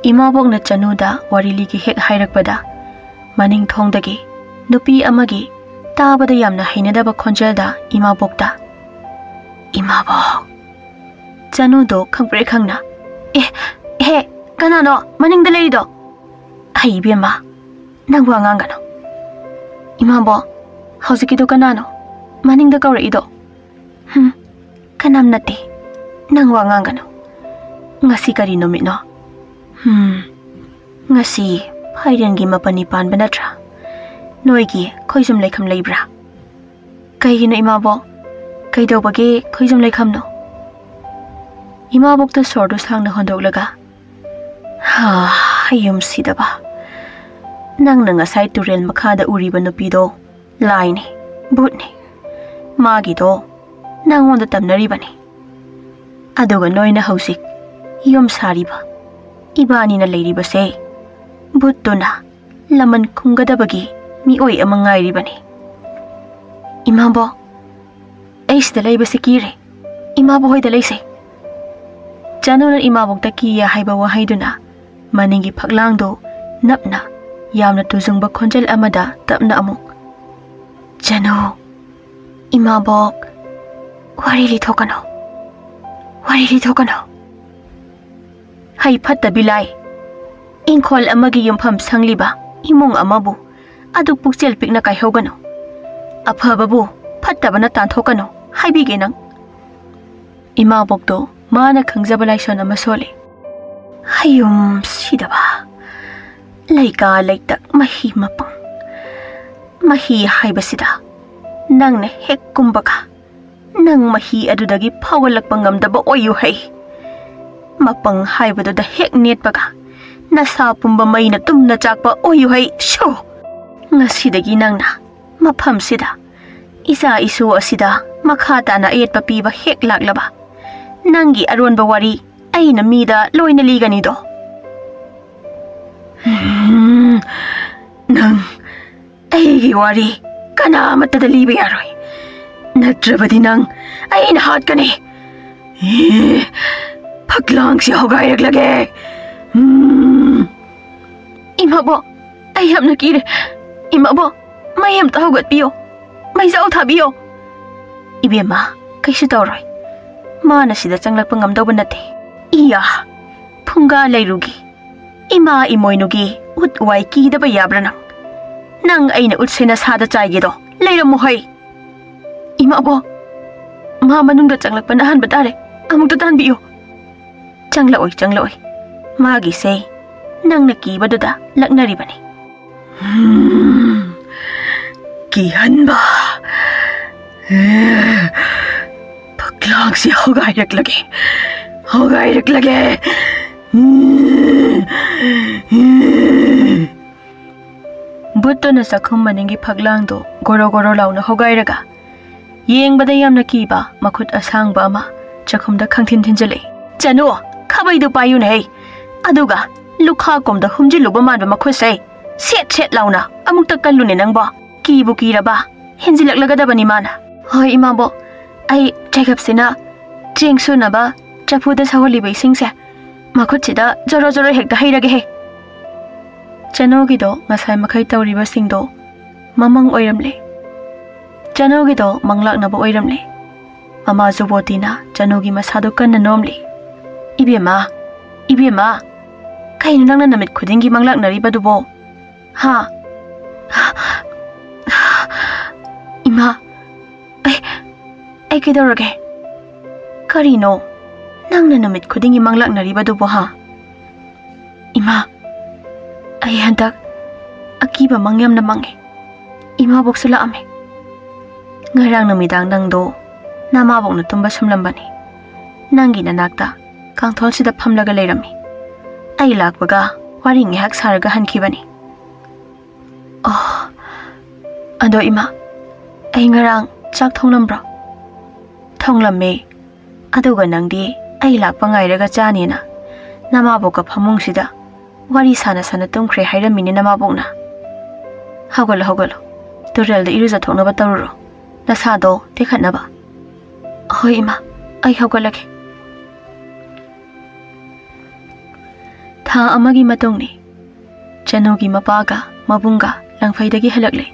ꯏꯃꯥꯕꯣꯛꯅ ꯆꯅꯨꯗ ꯋꯥꯔꯤ ꯂꯤꯒꯦ ꯍꯦꯛ ꯍꯥꯏꯔꯛꯄꯗ, ꯃꯅꯤꯡ ꯊꯣꯡꯗꯒꯤ ꯅꯨꯄꯤ ꯑꯃꯒꯤ ꯇꯥꯕꯗ ꯌꯥꯝꯅ ꯍꯩꯅꯗꯕ ꯈꯣꯟꯖꯦꯜꯗ ꯏꯃꯥꯕꯣꯛꯇ, "ꯏꯃꯥꯕꯣꯛ!" ꯆꯅꯨꯗꯣ ꯈꯪꯄ꯭ꯔꯦꯛ ꯈꯪꯅ, "ꯑꯦ, ꯑꯦꯍꯦ, ꯀꯅꯥꯅꯣ ꯃꯅꯤꯡꯗ ꯂꯩꯔꯤꯗꯣ?" "ꯑꯩ, ꯏꯕꯦꯝꯃ, ꯅꯪ ꯋꯥ ꯉꯥꯡꯒꯅꯨ꯫" "ꯏꯃꯥꯕꯣꯛ, ꯍꯧꯖꯤꯛꯀꯤꯗꯣ ꯀꯅꯥꯅꯣ ꯃꯅꯤꯡꯗ ꯀꯧꯔꯛꯏꯗꯣ?" "ꯍꯨꯝ, ꯀꯅꯥꯝ ꯅꯠꯇꯦ꯫ ꯅꯪ ꯋꯥ ꯉꯥꯡꯒꯅꯨ꯫ ꯉꯁꯤ ꯀꯔꯤ ꯅꯨꯃꯤꯠꯅꯣ?" "ꯍꯨꯝ, ꯉꯁꯤ ꯐꯥꯏꯔꯦꯟꯒꯤ ꯃꯥꯄꯟꯅꯤ ꯄꯥꯟꯕ ꯅꯠꯇ꯭ꯔꯥ? ꯅꯣꯏꯒꯤ ꯈꯣꯏꯖꯨꯝ ꯂꯩꯈꯝ ꯂꯩꯕ꯭ꯔꯥ?" "ꯀꯩꯒꯤꯅꯣ, ꯏꯃꯥꯕꯣꯛ? ꯀꯩꯗꯧꯕꯒꯤ ꯈꯣꯏꯖꯨꯝ ꯂꯩꯈꯝꯅꯣ?" ꯏꯃꯥꯕꯣꯛꯇ ꯁꯣꯔꯗꯨ ꯁꯥꯡꯅ ꯍꯣꯟꯗꯣꯛꯂꯒ, "ꯍꯥ, ꯌꯨꯝ ꯁꯤꯗꯕ꯫ ꯅꯪꯅ ꯉꯁꯥꯏ ꯇꯨꯔꯦꯜ ꯃꯈꯥꯗ ꯎꯔꯤꯕ ꯅꯨꯄꯤꯗꯣ ꯂꯥꯏꯅꯤ, ꯚꯨꯠꯅꯤ꯫ ꯃꯥꯒꯤꯗꯣ ꯅꯪꯉꯣꯟꯗ ꯇꯝꯅꯔꯤꯕꯅꯤ꯫ ꯑꯗꯨꯒ ꯅꯣꯏꯅ ꯍꯧꯖꯤꯛ ꯌꯨꯝ ꯁꯥꯔꯤꯕ, ꯏꯕꯥꯅꯤꯅ ꯂꯩꯔꯤꯕꯁꯦ, ꯚꯨꯠꯇꯨꯅ ꯂꯃꯟ ꯈꯨꯝꯒꯗꯕꯒꯤ ꯃꯤꯑꯣꯏ ꯑꯃ ꯉꯥꯏꯔꯤꯕꯅꯤ꯫" "ꯏꯃꯥꯕꯣꯛ, ꯑꯩ ꯁꯤꯗ ꯂꯩꯕꯁꯤ ꯀꯤꯔꯦ꯫ ꯏꯃꯥꯕꯣꯛ ꯍꯣꯏꯗ ꯂꯩꯁꯦ꯫" ꯆꯅꯨꯅ ꯏꯃꯥꯕꯣꯛꯇ "ꯀꯤꯌꯦ" ꯍꯥꯏꯕ ꯋꯥꯍꯩꯗꯨꯅ ꯃꯅꯤꯡꯒꯤ ꯐꯛꯂꯥꯡꯗꯨ ꯅꯞꯅ, ꯌꯥꯝꯅ ꯇꯨꯖꯨꯡꯕ ꯈꯣꯟꯖꯦꯜ ꯑꯃꯗ ꯇꯞꯅ ꯑꯃꯨꯛ, "ꯆꯅꯨ, ꯏꯃꯥꯕꯣꯛ, ꯋꯥꯔꯤ ꯂꯤꯊꯣꯛꯀꯅꯨ, ꯋꯥꯔꯤ ꯂꯤꯊꯣꯛꯀꯅꯨ꯫ ꯍꯩ ꯐꯠꯇꯕꯤ ꯂꯥꯏ, ꯏꯪꯈꯣꯜ ꯑꯃꯒꯤ ꯌꯨꯝꯐꯝ ꯁꯪꯂꯤꯕ ꯏꯃꯨꯡ ꯑꯃꯕꯨ ꯑꯗꯨꯛ ꯄꯨꯛꯆꯦꯜ ꯄꯤꯛꯅ ꯀꯥꯏꯍꯧꯒꯅꯨ꯫ ꯑꯐꯕꯕꯨ ꯐꯠꯇꯕꯅ ꯇꯥꯟꯊꯣꯛꯀꯅꯨ ꯍꯥꯏꯕꯤꯒꯦ ꯅꯪ꯫" ꯏꯃꯥꯕꯣꯛꯇꯣ ꯃꯥꯅ ꯈꯪꯖꯕ ꯂꯥꯏꯁꯣꯟ ꯑꯃ ꯁꯣꯜꯂꯤ꯫ "ꯍꯌꯨꯝ ꯁꯤꯗꯕ, ꯂꯩꯀꯥ ꯂꯩꯇꯛ ꯃꯍꯤ ꯃꯄꯪ꯫ ꯃꯍꯤ ꯍꯥꯏꯕꯁꯤꯗ ꯅꯪꯅ ꯍꯦꯛ ꯀꯨꯝꯕꯒ, ꯅꯪ ꯃꯍꯤ ꯑꯗꯨꯗꯒꯤ ꯐꯥꯎꯒꯠꯂꯛꯄ ꯉꯝꯗꯕ ꯑꯣꯏꯌꯨ ꯍꯩ꯫ ꯃꯄꯪ ꯍꯥꯏꯕꯗꯨꯗ ꯍꯦꯛ ꯅꯦꯠꯄꯒ, ꯅꯁꯥ ꯄꯨꯝꯕ ꯃꯩꯅ ꯇꯨꯝꯅ ꯆꯥꯛꯄ ꯑꯣꯏꯌꯨ ꯍꯩ, ꯁꯨ! ꯉꯁꯤꯗꯒꯤ ꯅꯪꯅ ꯃꯐꯝꯁꯤꯗ ꯏꯆꯥ ꯏꯁꯨ ꯑꯁꯤꯗ ꯃꯈꯥ ꯇꯥꯅ ꯑꯌꯦꯠꯄ ꯄꯤꯕ ꯍꯦꯛ ꯂꯥꯛꯂꯕ, ꯅꯪꯒꯤ ꯑꯔꯣꯟꯕ ꯋꯥꯔꯤ ꯑꯩꯅ ꯃꯤꯗ ꯂꯣꯏꯅ ꯂꯤꯒꯅꯤꯗꯣ꯫ ꯎꯝ, ꯅꯪ ꯑꯩꯒꯤ ꯋꯥꯔꯤ ꯀꯅꯥ ꯑꯃꯠꯇꯗ ꯂꯤꯕ ꯌꯥꯔꯣꯏ, ꯅꯠꯇ꯭ꯔꯕꯗꯤ ꯅꯪ ꯑꯩꯅ ꯍꯥꯠꯀꯅꯤ꯫ ꯑꯦ, ꯐꯛꯂꯥꯡꯁꯤ ꯍꯣꯒꯥꯏꯔꯛꯂꯒꯦ꯫ ꯎꯝ꯫ ꯏꯃꯥꯕꯣ, ꯑꯩ ꯌꯥꯝꯅ ꯀꯤꯔꯦ꯫ ꯏꯃꯥꯕꯣ, ꯃꯩ ꯑꯝꯇ ꯍꯧꯒꯠꯄꯤꯌꯣ, ꯃꯩꯖꯥꯎ ꯊꯥꯕꯤꯌꯣ꯫ ꯏꯕꯦꯝꯃ, ꯀꯩꯁꯨ ꯇꯧꯔꯣꯏ, ꯃꯥꯅ ꯁꯤꯗ ꯆꯪꯂꯛꯄ ꯉꯝꯗꯧꯕ ꯅꯠꯇꯦ꯫ ꯏꯌꯥ, ꯐꯨꯡꯒꯥ ꯂꯩꯔꯨꯒꯤ ꯏꯃꯥ ꯏꯃꯣꯏꯅꯨꯒꯤ ꯎꯠ ꯋꯥꯏ ꯀꯤꯗꯕ ꯌꯥꯕ꯭ꯔꯥ ꯅꯪ? ꯅꯪ ꯑꯩꯅ ꯎꯠꯁꯦ ꯅꯁꯥꯗ ꯆꯥꯏꯒꯦꯗꯣ, ꯂꯩꯔꯝꯃꯣ ꯍꯩ꯫ ꯏꯃꯥꯕꯣ, ꯃꯥ ꯃꯅꯨꯡꯗ ꯆꯪꯂꯛꯄꯅ ꯑꯍꯥꯟꯕ ꯇꯥꯔꯦ, ꯑꯃꯨꯛꯇ ꯇꯥꯟꯕꯤꯌꯨ꯫ ꯆꯪꯂꯛꯑꯣꯏ, ꯆꯪꯂꯛꯑꯣꯏ, ꯃꯥꯒꯤꯁꯦ ꯅꯪꯅ ꯀꯤꯕꯗꯨꯗ ꯂꯛꯅꯔꯤꯕꯅꯤ꯫ ꯎꯝ, ꯀꯤꯍꯟꯕ꯫ ꯑꯦ, ꯐꯛꯂꯥꯡꯁꯤ ꯍꯣꯒꯥꯏꯔꯛꯂꯒꯦ, ꯍꯣꯒꯥꯏꯔꯛꯂꯒꯦ꯫ ꯎꯝ, ꯎꯝ꯫ ꯕꯨꯠꯇꯨꯅ ꯆꯥꯛꯈꯨꯝ ꯃꯅꯤꯡꯒꯤ ꯐꯛꯂꯥꯡꯗꯣ ꯒꯣꯔꯣ ꯒꯣꯔꯣ ꯂꯥꯎꯅ ꯍꯣꯒꯥꯏꯔꯒ, ꯌꯦꯡꯕꯗ ꯌꯥꯝꯅ ꯀꯤꯕ ꯃꯈꯨꯠ ꯑꯁꯥꯡꯕ ꯑꯃ ꯆꯥꯛꯈꯨꯝꯗ ꯈꯪꯊꯤꯟ ꯊꯤꯟꯖꯤꯜꯂꯛꯏ꯫ "ꯆꯅꯨ, ꯈꯥꯕꯩꯗꯨ ꯄꯥꯏꯌꯨꯅꯦ ꯍꯩ, ꯑꯗꯨꯒ ꯂꯨꯈꯥ ꯀꯨꯝꯗ ꯍꯨꯝꯖꯤꯜꯂꯨꯕ ꯃꯥꯟꯕ ꯃꯈꯨꯠꯁꯦ ꯁꯦꯠ ꯁꯦꯠ ꯂꯥꯎꯅ ꯑꯃꯨꯛꯇ ꯀꯜꯂꯨꯅꯦ ꯅꯪꯕꯣ꯫ ꯀꯤꯕꯨ ꯀꯤꯔꯕ, ꯍꯦꯟꯖꯤꯜꯂꯛꯂꯒꯗꯕꯅꯤ ꯃꯥꯅ꯫" "ꯍꯣꯏ ꯏꯃꯥꯕꯣꯛ, ꯑꯩ ꯆꯦꯒꯞꯁꯤꯅ ꯆꯦꯡ ꯁꯨꯅꯕ ꯆꯐꯨꯗ ꯁꯧꯍꯜꯂꯤꯕ ꯏꯁꯤꯡꯁꯦ ꯃꯈꯨꯠꯁꯤꯗ ꯖꯣꯔꯣ ꯖꯣꯔꯣ ꯍꯦꯛꯇ ꯍꯩꯔꯒꯦꯍꯦ꯫" ꯆꯅꯨꯒꯤꯗꯣ ꯉꯁꯥꯏ ꯃꯈꯩ ꯇꯧꯔꯤꯕꯁꯤꯡꯗꯣ ꯃꯃꯪ ꯑꯣꯏꯔꯝꯂꯦ꯫ ꯆꯅꯨꯒꯤꯗꯣ ꯃꯪꯂꯥꯛꯅꯕ ꯑꯣꯏꯔꯝꯂꯦ꯫ ꯃꯃꯥ ꯖꯨꯕꯣꯇꯤꯅ ꯆꯅꯨꯒꯤ ꯃꯁꯥꯗꯣ ꯀꯟꯅ ꯅꯣꯝꯂꯤ꯫ "ꯏꯕꯦꯝꯃ, ꯏꯕꯦꯝꯃ, ꯀꯩꯅꯣ ꯅꯪꯅ ꯅꯨꯃꯤꯠ ꯈꯨꯗꯤꯡꯒꯤ ꯃꯪꯂꯥꯛꯅꯔꯤꯕꯗꯨꯕꯣ? ꯍꯥ? ꯏꯃꯥ, ꯑꯩ, ꯑꯩ ꯀꯩꯗꯧꯔꯒꯦ? ꯀꯔꯤꯅꯣ ꯅꯪꯅ ꯅꯨꯃꯤꯠ ꯈꯨꯗꯤꯡꯒꯤ ꯃꯪꯂꯥꯛꯅꯔꯤꯕꯗꯨꯕꯣ, ꯍꯥ?" "ꯏꯃꯥ, ꯑꯩ ꯍꯟꯗꯛ ꯑꯀꯤꯕ ꯃꯪ ꯌꯥꯝꯅ ꯃꯪꯉꯦ꯫ ꯏꯃꯥꯕꯣꯛꯁꯨ ꯂꯥꯛꯑꯝꯃꯦ꯫ ꯉꯔꯥꯡ ꯅꯨꯃꯤꯗꯥꯡ ꯅꯪꯗꯣ ꯅꯃꯥꯕꯣꯛꯅ ꯇꯨꯝꯕ ꯁꯨꯝꯂꯝꯕꯅꯤ꯫ ꯅꯪꯒꯤ ꯅꯅꯥꯛꯇ ꯀꯥꯡꯊꯣꯜꯁꯤꯗ ꯐꯝꯂꯒ ꯂꯩꯔꯝꯃꯤ꯫ ꯑꯩ ꯂꯥꯛꯄꯒ ꯋꯥꯔꯤ ꯉꯥꯏꯍꯥꯛ ꯁꯥꯔꯒ ꯍꯟꯈꯤꯕꯅꯤ꯫ ꯑꯣ, ꯑꯗꯣ ꯏꯃꯥ, ꯑꯩ ꯉꯔꯥꯡ ꯆꯥꯛ ꯊꯣꯡꯂꯝꯕ꯭ꯔꯣ? ꯊꯣꯡꯂꯝꯃꯦ꯫ ꯑꯗꯨꯒ ꯅꯪꯗꯤ ꯑꯩ ꯂꯥꯛꯄ ꯉꯥꯏꯔꯒ ꯆꯥꯅꯦꯅ ꯅꯃꯥꯕꯣꯛꯀ ꯐꯃꯨꯡꯁꯤꯗ ꯋꯥꯔꯤ ꯁꯥꯅ ꯁꯥꯅ ꯇꯨꯝꯈ꯭ꯔꯦ ꯍꯥꯏꯔꯝꯃꯤꯅꯦ ꯅꯃꯥꯕꯣꯛꯅ꯫ ꯍꯧꯒꯠꯂꯣ, ꯍꯧꯒꯠꯂꯣ, ꯇꯨꯔꯦꯜꯗ ꯏꯔꯨꯖꯊꯣꯛꯅꯕ ꯇꯧꯔꯨꯔꯣ, ꯅꯁꯥꯗꯣ ꯇꯦꯛꯈꯠꯅꯕ꯫ ꯍꯣꯏ ꯏꯃꯥ, ꯑꯩ ꯍꯧꯒꯠꯂꯒꯦ꯫ ꯊꯥ ꯑꯃꯒꯤ ꯃꯇꯨꯡꯅꯤ꯫ ꯆꯅꯨꯒꯤ ꯃꯄꯥꯒ ꯃꯕꯨꯡꯒ ꯂꯪꯐꯩꯗꯒꯤ ꯍꯜꯂꯛꯂꯦ꯫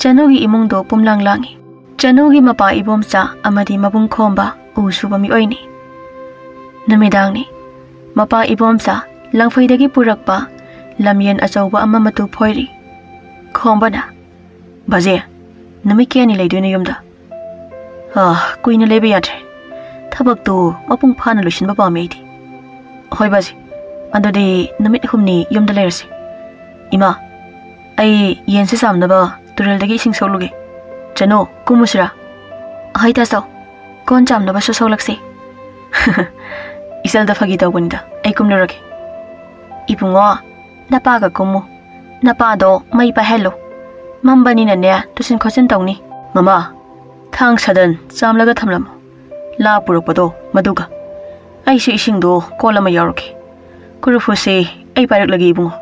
ꯆꯅꯨꯒꯤ ꯏꯃꯨꯡꯗꯣ ꯄꯨꯝꯂꯥꯡ ꯂꯥꯡꯏ꯫ ꯆꯅꯨꯒꯤ ꯃꯄꯥ ꯏꯕꯣꯝꯆꯥ ꯑꯃꯗꯤ ꯃꯕꯨꯡ ꯈꯣꯝꯕ ꯎ ꯁꯨꯕ ꯃꯤꯑꯣꯏꯅꯤ꯫ ꯅꯨꯃꯤꯗꯥꯡꯅꯤ꯫ ꯃꯄꯥ ꯏꯕꯣꯝꯆꯥ ꯂꯪꯐꯩꯗꯒꯤ ꯄꯨꯔꯛꯄ ꯂꯝꯌꯦꯟ ꯑꯆꯧꯕ ꯑꯃ ꯃꯇꯨ ꯐꯣꯏꯔꯤ꯫ ꯈꯣꯝꯕꯅ, "ꯕꯥꯖꯦ, ꯅꯨꯃꯤꯠ ꯀꯌꯥꯅꯤ ꯂꯩꯗꯣꯏꯅꯣ ꯌꯨꯝꯗ?" "ꯑꯥ, ꯀꯨꯏꯅ ꯂꯩꯕ ꯌꯥꯗ꯭ꯔꯦ꯫ ꯊꯕꯛꯇꯨ ꯃꯄꯨꯡ ꯐꯥꯅ ꯂꯣꯏꯁꯤꯟꯕ ꯄꯥꯝꯃꯦ ꯑꯩꯗꯤ꯫" "ꯍꯣꯏ ꯕꯥꯖꯦ, ꯑꯗꯨꯗꯤ ꯅꯨꯃꯤꯠ ꯍꯨꯝꯅꯤ ꯌꯨꯝꯗ ꯂꯩꯔꯁꯤ꯫ ꯏꯃꯥ, ꯑꯩ ꯌꯦꯟꯁꯦ ꯆꯥꯝꯅꯕ ꯇꯨꯔꯦꯜꯗꯒꯤ ꯏꯁꯤꯡ ꯁꯣꯛꯂꯨꯒꯦ꯫ ꯆꯅꯨ, ꯀꯨꯝꯃꯨꯁꯤꯔꯥ?" "ꯍꯣꯏ ꯇꯥꯆꯧ, ꯀꯣꯟ ꯆꯥꯝꯅꯕꯁꯨ ꯁꯣꯛꯂꯛꯁꯤ꯫" "ꯏꯆꯜꯗ ꯐꯥꯒꯤ ꯇꯧꯕꯅꯤꯗ, ꯑꯩ ꯀꯨꯝꯂꯨꯔꯒꯦ꯫" "ꯏꯕꯨꯡꯉꯣ, ꯅꯄꯥꯒ ꯀꯨꯝꯃꯨ꯫ ꯅꯄꯥꯗꯣ ꯃꯩ ꯄꯥꯏꯍꯜꯂꯨ꯫ ꯃꯝꯕꯅꯤꯅꯅꯦ, ꯇꯨꯁꯤꯟ ꯈꯣꯠꯆꯤꯟ ꯇꯧꯅꯤ꯫" "ꯃꯃꯥ, ꯊꯥꯡ ꯁꯥꯗꯟ ꯆꯥꯝꯂꯒ ꯊꯝꯂꯝꯃꯨ꯫ ꯂꯥ ꯄꯨꯔꯛꯄꯗꯣ ꯃꯗꯨꯒ꯫ ꯑꯩꯁꯨ ꯏꯁꯤꯡꯗꯣ ꯀꯣꯜ ꯑꯃ ꯌꯥꯎꯔꯛꯀꯦ꯫ ꯀꯣꯔꯐꯨꯁꯤ ꯑꯩ ꯄꯥꯏꯔꯛꯂꯒꯦ ꯏꯕꯨꯡꯉꯣ꯫"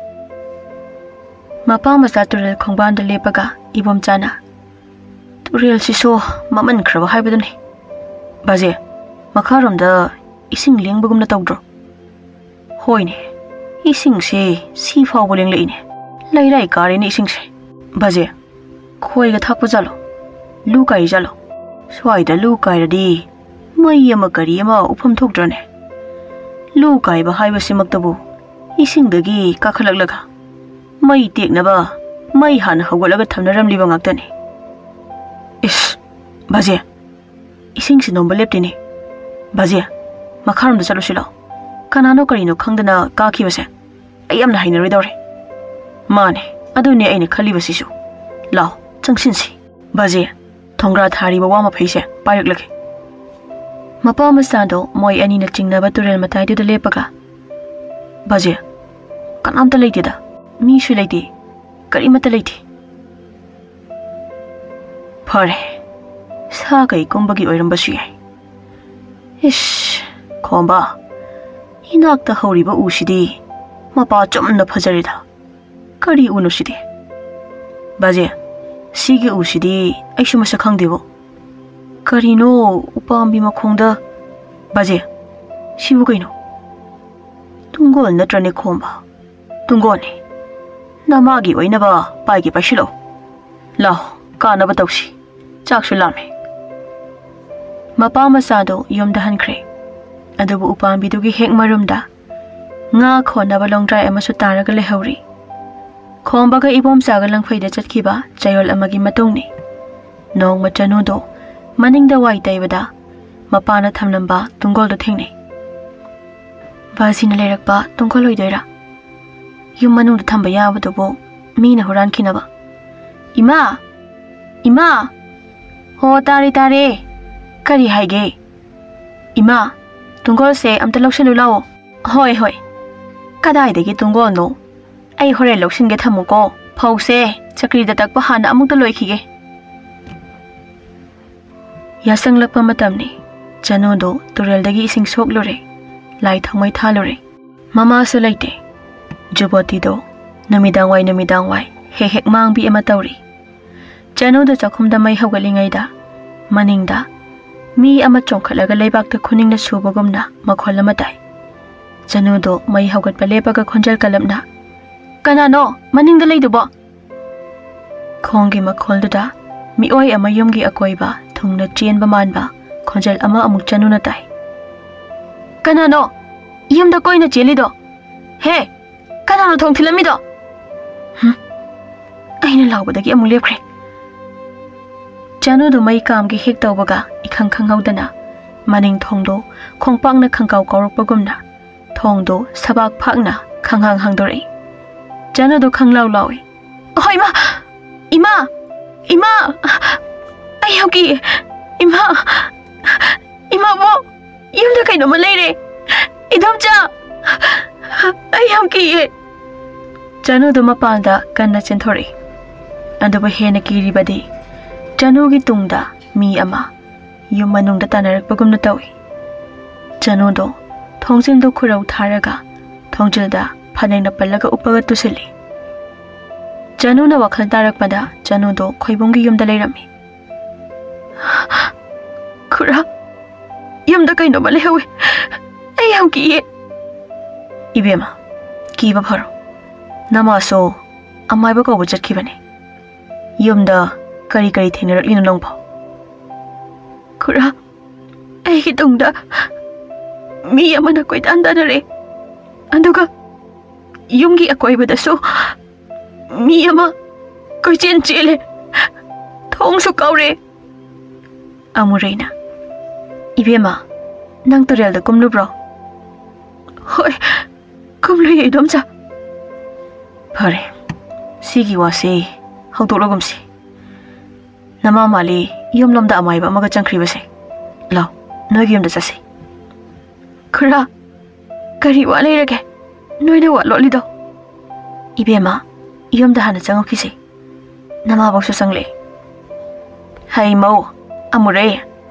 ꯃꯄꯥ ꯃꯆꯥ ꯇꯨꯔꯦꯜ ꯈꯣꯡꯕꯥꯟꯗ ꯂꯦꯞꯄꯒ ꯏꯕꯣꯝꯆꯥꯅ, "ꯇꯨꯔꯦꯜꯁꯤꯁꯨ ꯃꯃꯟꯈ꯭ꯔꯕ ꯍꯥꯏꯕꯗꯨꯅꯤ꯫ ꯕꯥꯖꯦ, ꯃꯈꯥꯔꯣꯝꯗ ꯏꯁꯤꯡ ꯂꯦꯡꯕꯒꯨꯝꯅ ꯇꯧꯗ꯭ꯔꯣ?" "ꯍꯣꯏꯅꯦ, ꯏꯁꯤꯡꯁꯦ ꯁꯤ ꯐꯥꯎꯕ ꯂꯦꯡꯂꯛꯏꯅꯦ꯫ ꯂꯩꯔꯥꯏ ꯀꯥꯔꯦꯅꯦ ꯏꯁꯤꯡꯁꯦ꯫ ꯕꯥꯖꯦ, ꯈꯣꯏꯒ ꯊꯥꯛꯄ ꯖꯥꯠꯂꯣ? ꯂꯨ ꯀꯥꯏꯔꯤ ꯖꯥꯠꯂꯣ? ꯁ꯭ꯋꯥꯏꯗ ꯂꯨ ꯀꯥꯏꯔꯗꯤ ꯃꯩ ꯑꯃ ꯀꯔꯤ ꯑꯃ ꯎꯐꯝ ꯊꯣꯛꯇ꯭ꯔꯅꯦ? ꯂꯨ ꯀꯥꯏꯕ ꯍꯥꯏꯕꯁꯤꯃꯛꯇꯕꯨ ꯏꯁꯤꯡꯗꯒꯤ ꯀꯥꯈꯠꯂꯛꯂꯒ ꯃꯩ ꯇꯦꯛꯅꯕ ꯃꯩ ꯍꯥꯟꯅ ꯍꯧꯒꯠꯂꯒ ꯊꯝꯅꯔꯝꯂꯤꯕ ꯉꯥꯛꯇꯅꯤ꯫" "ꯏꯁ, ꯕꯥꯖꯦ, ꯏꯁꯤꯡꯁꯤ ꯅꯣꯝꯕ ꯂꯦꯞꯇꯦꯅꯦ꯫ ꯕꯥꯖꯦ, ꯃꯈꯥꯔꯣꯝꯗ ꯆꯠꯂꯨꯁꯤ ꯂꯥꯛꯑꯣ꯫ ꯀꯅꯥꯅꯣ ꯀꯔꯤꯅꯣ ꯈꯪꯗꯅ ꯀꯥꯈꯤꯕꯁꯦ ꯑꯩ ꯌꯥꯝꯅ ꯍꯩꯅꯔꯣꯏꯗꯧꯔꯦ꯫" "ꯃꯥꯅꯦ, ꯑꯗꯨꯅꯦ ꯑꯩꯅ ꯈꯜꯂꯤꯕꯁꯤꯁꯨ꯫ ꯂꯥꯛꯑꯣ, ꯆꯪꯁꯤꯟꯁꯤ꯫" "ꯕꯥꯖꯦ, ꯊꯣꯡꯒ꯭ꯔꯥ ꯊꯥꯔꯤꯕ ꯋꯥ ꯃꯐꯩꯁꯦ ꯄꯥꯏꯔꯛꯂꯒꯦ꯫" ꯃꯄꯥ ꯃꯆꯥꯗꯣ ꯃꯣꯏ ꯑꯅꯤꯅ ꯆꯤꯡꯅꯕ ꯇꯨꯔꯦꯜ ꯃꯇꯥꯏꯗꯨꯗ ꯂꯦꯞꯄꯒ, "ꯕꯥꯖꯦ, ꯀꯅꯥꯝꯇ ꯂꯩꯇꯦꯗ꯫ ꯃꯤꯁꯨ ꯂꯩꯇꯦ꯫ ꯀꯔꯤꯃꯠꯇ ꯂꯩꯇꯦ꯫ ꯐꯔꯦ꯫ ꯁꯥ ꯀꯩ ꯀꯨꯝꯕꯒꯤ ꯑꯣꯏꯔꯝꯕꯁꯨ ꯌꯥꯏ꯫ ꯏꯁ, ꯈꯣꯝꯕ, ꯏꯅꯥꯛꯇ ꯍꯧꯔꯤꯕ ꯎꯁꯤꯗꯤ ꯃꯄꯥ ꯆꯨꯝꯅ ꯐꯖꯔꯦꯗ꯫ ꯀꯔꯤ ꯎꯅꯣ ꯁꯤꯗꯤ? ꯕꯥꯖꯦ, ꯁꯤꯒꯤ ꯎꯁꯤꯗꯤ ꯑꯩꯁꯨ ꯃꯁꯛ ꯈꯪꯗꯦꯕꯣ꯫ ꯀꯔꯤꯅꯣ ꯎꯄꯥꯝꯕꯤ ꯃꯈꯣꯡꯗ? ꯕꯥꯖꯦ, ꯁꯤꯕꯨ ꯀꯩꯅꯣ? ꯇꯨꯡꯒꯣꯜ ꯅꯠꯇ꯭ꯔꯅꯦ ꯈꯣꯝꯕ? ꯇꯨꯡꯒꯣꯜꯅꯤ꯫ ꯅꯃꯥꯒꯤ ꯑꯣꯏꯅꯕ ꯄꯥꯏꯒꯦ ꯄꯥꯏꯁꯤꯜꯂꯣ꯫ ꯂꯥꯎ, ꯀꯥꯅꯕ ꯇꯧꯁꯤ꯫ ꯆꯥꯛꯁꯨ ꯂꯥꯝꯃꯦ꯫ ꯃꯄꯥ ꯃꯆꯥꯗꯣ ꯌꯨꯝꯗ ꯍꯟꯈ꯭ꯔꯦ꯫ ꯑꯗꯨꯕꯨ ꯎꯄꯥꯝꯕꯤꯗꯨꯒꯤ ꯍꯦꯛ ꯃꯔꯨꯝꯗ ꯉꯥ ꯈꯣꯟꯅꯕ ꯂꯣꯡꯗ꯭ꯔꯥꯏ ꯑꯃꯁꯨ ꯇꯥꯔꯒ ꯂꯩꯍꯧꯔꯤ꯫ ꯈꯣꯝꯕꯒ ꯏꯕꯣꯝꯆꯥꯒ ꯂꯪꯐꯩꯗ ꯆꯠꯈꯤꯕ ꯆꯌꯣꯜ ꯑꯃꯒꯤ ꯃꯇꯨꯡꯅꯤ꯫ ꯅꯣꯡꯃ ꯆꯅꯨꯗꯣ ꯃꯅꯤꯡꯗ ꯋꯥꯏ ꯇꯩꯕꯗ ꯃꯄꯥꯅ ꯊꯝꯂꯝꯕ ꯇꯨꯡꯒꯣꯜꯗꯣ ꯊꯦꯡꯅꯩ꯫ ꯕꯥꯖꯤꯅ ꯂꯩꯔꯛꯄ ꯇꯨꯡꯒꯣꯜ ꯑꯣꯏꯗꯣꯏꯔꯥ? ꯌꯨꯝ ꯃꯅꯨꯡꯗ ꯊꯝꯕ ꯌꯥꯕꯗꯨꯕꯨ ꯃꯤꯅ ꯍꯨꯔꯥꯟꯈꯤꯅꯕ꯫ "ꯏꯃꯥ! ꯏꯃꯥ!" "ꯍꯣ, ꯇꯥꯔꯦ, ꯇꯥꯔꯦ꯫ ꯀꯔꯤ ꯍꯥꯏꯒꯦ?" "ꯏꯃꯥ, ꯇꯨꯡꯒꯣꯜꯁꯦ ꯑꯝꯇ ꯂꯧꯁꯤꯜꯂꯨ ꯂꯥꯛꯑꯣ꯫" "ꯍꯣꯏ, ꯍꯣꯏ꯫ ꯀꯗꯥꯏꯗꯒꯤ ꯇꯨꯡꯒꯣꯜꯅꯣ? ꯑꯩ ꯍꯣꯔꯦꯟ ꯂꯧꯁꯤꯟꯒꯦ, ꯊꯝꯃꯨꯀꯣ꯫ ꯐꯧꯁꯦ ꯆꯀ꯭ꯔꯤꯗ ꯇꯛꯄ ꯍꯥꯟꯅ ꯑꯃꯨꯛꯇ ꯂꯣꯏꯈꯤꯒꯦ꯫" ꯌꯥꯁꯪꯂꯛꯄ ꯃꯇꯝꯅꯤ꯫ ꯆꯅꯨꯗꯣ ꯇꯨꯔꯦꯜꯗꯒꯤ ꯏꯁꯤꯡ ꯁꯣꯛꯂꯨꯔꯦ꯫ ꯂꯥꯏ ꯊꯥꯎꯃꯩ ꯊꯥꯜꯂꯨꯔꯦ꯫ ꯃꯃꯥꯁꯨ ꯂꯩꯇꯦ꯫ ꯖꯨꯕꯣꯇꯤꯗꯣ ꯅꯨꯃꯤꯗꯥꯡꯋꯥꯏ ꯅꯨꯃꯤꯗꯥꯡꯋꯥꯏ ꯍꯦꯛ ꯍꯦꯛ ꯃꯥꯡꯕꯤ ꯑꯃ ꯇꯧꯔꯤ꯫ ꯆꯅꯨꯗꯣ ꯆꯥꯛꯈꯨꯝꯗ ꯃꯩ ꯍꯧꯒꯠꯂꯤꯉꯩꯗ ꯃꯅꯤꯡꯗ ꯃꯤ ꯑꯃ ꯆꯣꯡꯈꯠꯂꯒ ꯂꯩꯕꯥꯛꯇ ꯈꯨꯅꯤꯡꯅ ꯁꯨꯕꯒꯨꯝꯅ ꯃꯈꯣꯜ ꯑꯃ ꯇꯥꯏ꯫ ꯆꯅꯨꯗꯣ ꯃꯩ ꯍꯧꯒꯠꯄ ꯂꯦꯞꯄꯒ ꯈꯣꯟꯖꯦꯜ ꯀꯜꯂꯞꯅ, "ꯀꯅꯥꯅꯣ ꯃꯅꯤꯡꯗ ꯂꯩꯗꯨꯕꯣ?" ꯈꯣꯡꯒꯤ ꯃꯈꯣꯜꯗꯨꯗ ꯃꯤꯑꯣꯏ ꯑꯃ ꯌꯨꯝꯒꯤ ꯑꯀꯣꯏꯕ ꯊꯨꯡꯅ ꯆꯦꯟꯕ ꯃꯥꯟꯕ ꯈꯣꯟꯖꯦꯜ ꯑꯃ ꯑꯃꯨꯛ ꯆꯅꯨꯅ ꯇꯥꯏ꯫ "ꯀꯅꯥꯅꯣ ꯌꯨꯝꯗ ꯀꯣꯏꯅ ꯆꯦꯜꯂꯤꯗꯣ? ꯍꯦ, ꯀꯅꯥꯅꯣ ꯊꯣꯡ ꯊꯤꯜꯂꯝꯃꯤꯗꯣ?" ꯍꯨꯝ, ꯑꯩꯅ ꯂꯥꯎꯕꯗꯒꯤ ꯑꯃꯨꯛ ꯂꯦꯞꯈ꯭ꯔꯦ꯫ ꯆꯅꯨꯗꯨ ꯃꯩ ꯀꯥꯝꯒꯦ ꯍꯦꯛ ꯇꯧꯕꯒ ꯏꯈꯪ ꯈꯪꯍꯧꯗꯅ ꯃꯅꯤꯡ ꯊꯣꯡꯗꯣ ꯈꯣꯡꯄꯥꯛꯅ ꯈꯪꯀꯥꯎ ꯀꯥꯎꯔꯛꯄꯒꯨꯝꯅ ꯊꯣꯡꯗꯣ ꯁꯕꯥꯛ ꯐꯥꯛꯅ ꯈꯪꯍꯥꯡ ꯍꯥꯡꯗꯣꯔꯛꯏ꯫ ꯆꯅꯨꯗꯣ ꯈꯪꯂꯥꯎ ꯂꯥꯎꯏ꯫ "ꯑꯍꯣ, ꯏꯃꯥ! ꯏꯃꯥ! ꯏꯃꯥ! ꯑꯩ ꯌꯥꯝ ꯀꯤꯌꯦ꯫ ꯏꯃꯥ! ꯏꯃꯥꯕꯣ! ꯌꯨꯝꯗ ꯀꯩꯅꯣꯝꯃ ꯂꯩꯔꯦ꯫ ꯏꯗꯣꯝꯆꯥ! ꯑꯩ ꯌꯥꯝ ꯀꯤꯌꯦ꯫" ꯆꯅꯨꯗꯨ ꯃꯄꯥꯟꯗ ꯀꯟꯅ ꯆꯦꯟꯊꯣꯔꯛꯏ꯫ ꯑꯗꯨꯕꯨ ꯍꯦꯟꯅ ꯀꯤꯔꯤꯕꯗꯤ ꯆꯅꯨꯒꯤ ꯇꯨꯡꯗ ꯃꯤ ꯑꯃ ꯌꯨꯝ ꯃꯅꯨꯡꯗ ꯇꯥꯟꯅꯔꯛꯄꯒꯨꯝꯅ ꯇꯧꯏ꯫ ꯆꯅꯨꯗꯣ ꯊꯣꯡꯖꯤꯟꯗꯨ ꯈꯨꯔꯧ ꯊꯥꯔꯒ ꯊꯣꯡꯖꯤꯜꯗ ꯐꯅꯦꯛꯅ ꯄꯜꯂꯒ ꯎꯞꯄꯒ ꯇꯨꯁꯤꯜꯂꯤ꯫ ꯆꯅꯨꯅ ꯋꯥꯈꯜ ꯇꯥꯔꯛꯄꯗ ꯆꯅꯨꯗꯣ ꯈꯣꯏꯕꯨꯝꯒꯤ ꯌꯨꯝꯗ ꯂꯩꯔꯝꯃꯤ꯫ "ꯈꯨꯔꯥ, ꯌꯨꯝꯗ ꯀꯩꯅꯣꯝꯃ ꯂꯩꯍꯧꯋꯦ꯫ ꯑꯩ ꯌꯥꯝ ꯀꯤꯌꯦ꯫" "ꯏꯕꯦꯝꯃ, ꯀꯤꯕ ꯐꯔꯣ꯫ ꯅꯃꯥꯁꯨ ꯑꯃꯥꯏꯕ ꯀꯧꯕ ꯆꯠꯈꯤꯕꯅꯦ꯫ ꯌꯨꯝꯗ ꯀꯔꯤ ꯀꯔꯤ ꯊꯦꯡꯅꯔꯛꯂꯤꯅꯣ ꯅꯪꯕꯣ?" "ꯈꯨꯔꯥ, ꯑꯩꯒꯤ ꯇꯨꯡꯗ ꯃꯤ ꯑꯃꯅ ꯀꯣꯏꯇꯥꯟ ꯇꯥꯟꯅꯔꯦ꯫ ꯑꯗꯨꯒ ꯌꯨꯝꯒꯤ ꯑꯀꯣꯏꯕꯗꯁꯨ ꯃꯤ ꯑꯃ ꯀꯣꯏꯆꯦꯟ ꯆꯦꯜꯂꯦ꯫ ꯊꯣꯡꯁꯨ ꯀꯥꯎꯔꯦ꯫" ꯑꯃꯨꯔꯩꯅ, "ꯏꯕꯦꯝꯃ, ꯅꯪ ꯇꯨꯔꯦꯜꯗ ꯀꯨꯝꯂꯨꯕ꯭ꯔꯣ?" "ꯍꯣꯏ, ꯀꯨꯝꯂꯨꯏ, ꯏꯗꯣꯝꯆꯥ꯫" "ꯐꯔꯦ, ꯁꯤꯒꯤ ꯋꯥꯁꯤ ꯍꯧꯗꯣꯛꯂꯒꯨꯝꯁꯤ꯫ ꯅꯃꯥ ꯃꯥꯂꯤ ꯌꯨꯝꯂꯣꯝꯗ ꯑꯃꯥꯏꯕ ꯑꯃꯒ ꯆꯪꯈ꯭ꯔꯤꯕꯁꯦ꯫ ꯂꯥꯎ, ꯅꯣꯏꯒꯤ ꯌꯨꯝꯗ ꯆꯠꯁꯤ꯫" "ꯈꯨꯔꯥ, ꯀꯔꯤ ꯋꯥ ꯂꯩꯔꯒꯦ ꯅꯣꯏꯅ ꯋꯥ ꯂꯣꯠꯂꯤꯗꯣ?" "ꯏꯕꯦꯝꯃ, ꯌꯨꯝꯗ ꯍꯥꯟꯅ ꯆꯪꯉꯛꯈꯤꯁꯦ꯫ ꯅꯃꯥꯕꯣꯛꯁꯨ ꯆꯪꯂꯛꯑꯦ꯫" "ꯍꯩ ꯃꯧ, ꯑꯃꯨꯔꯩ,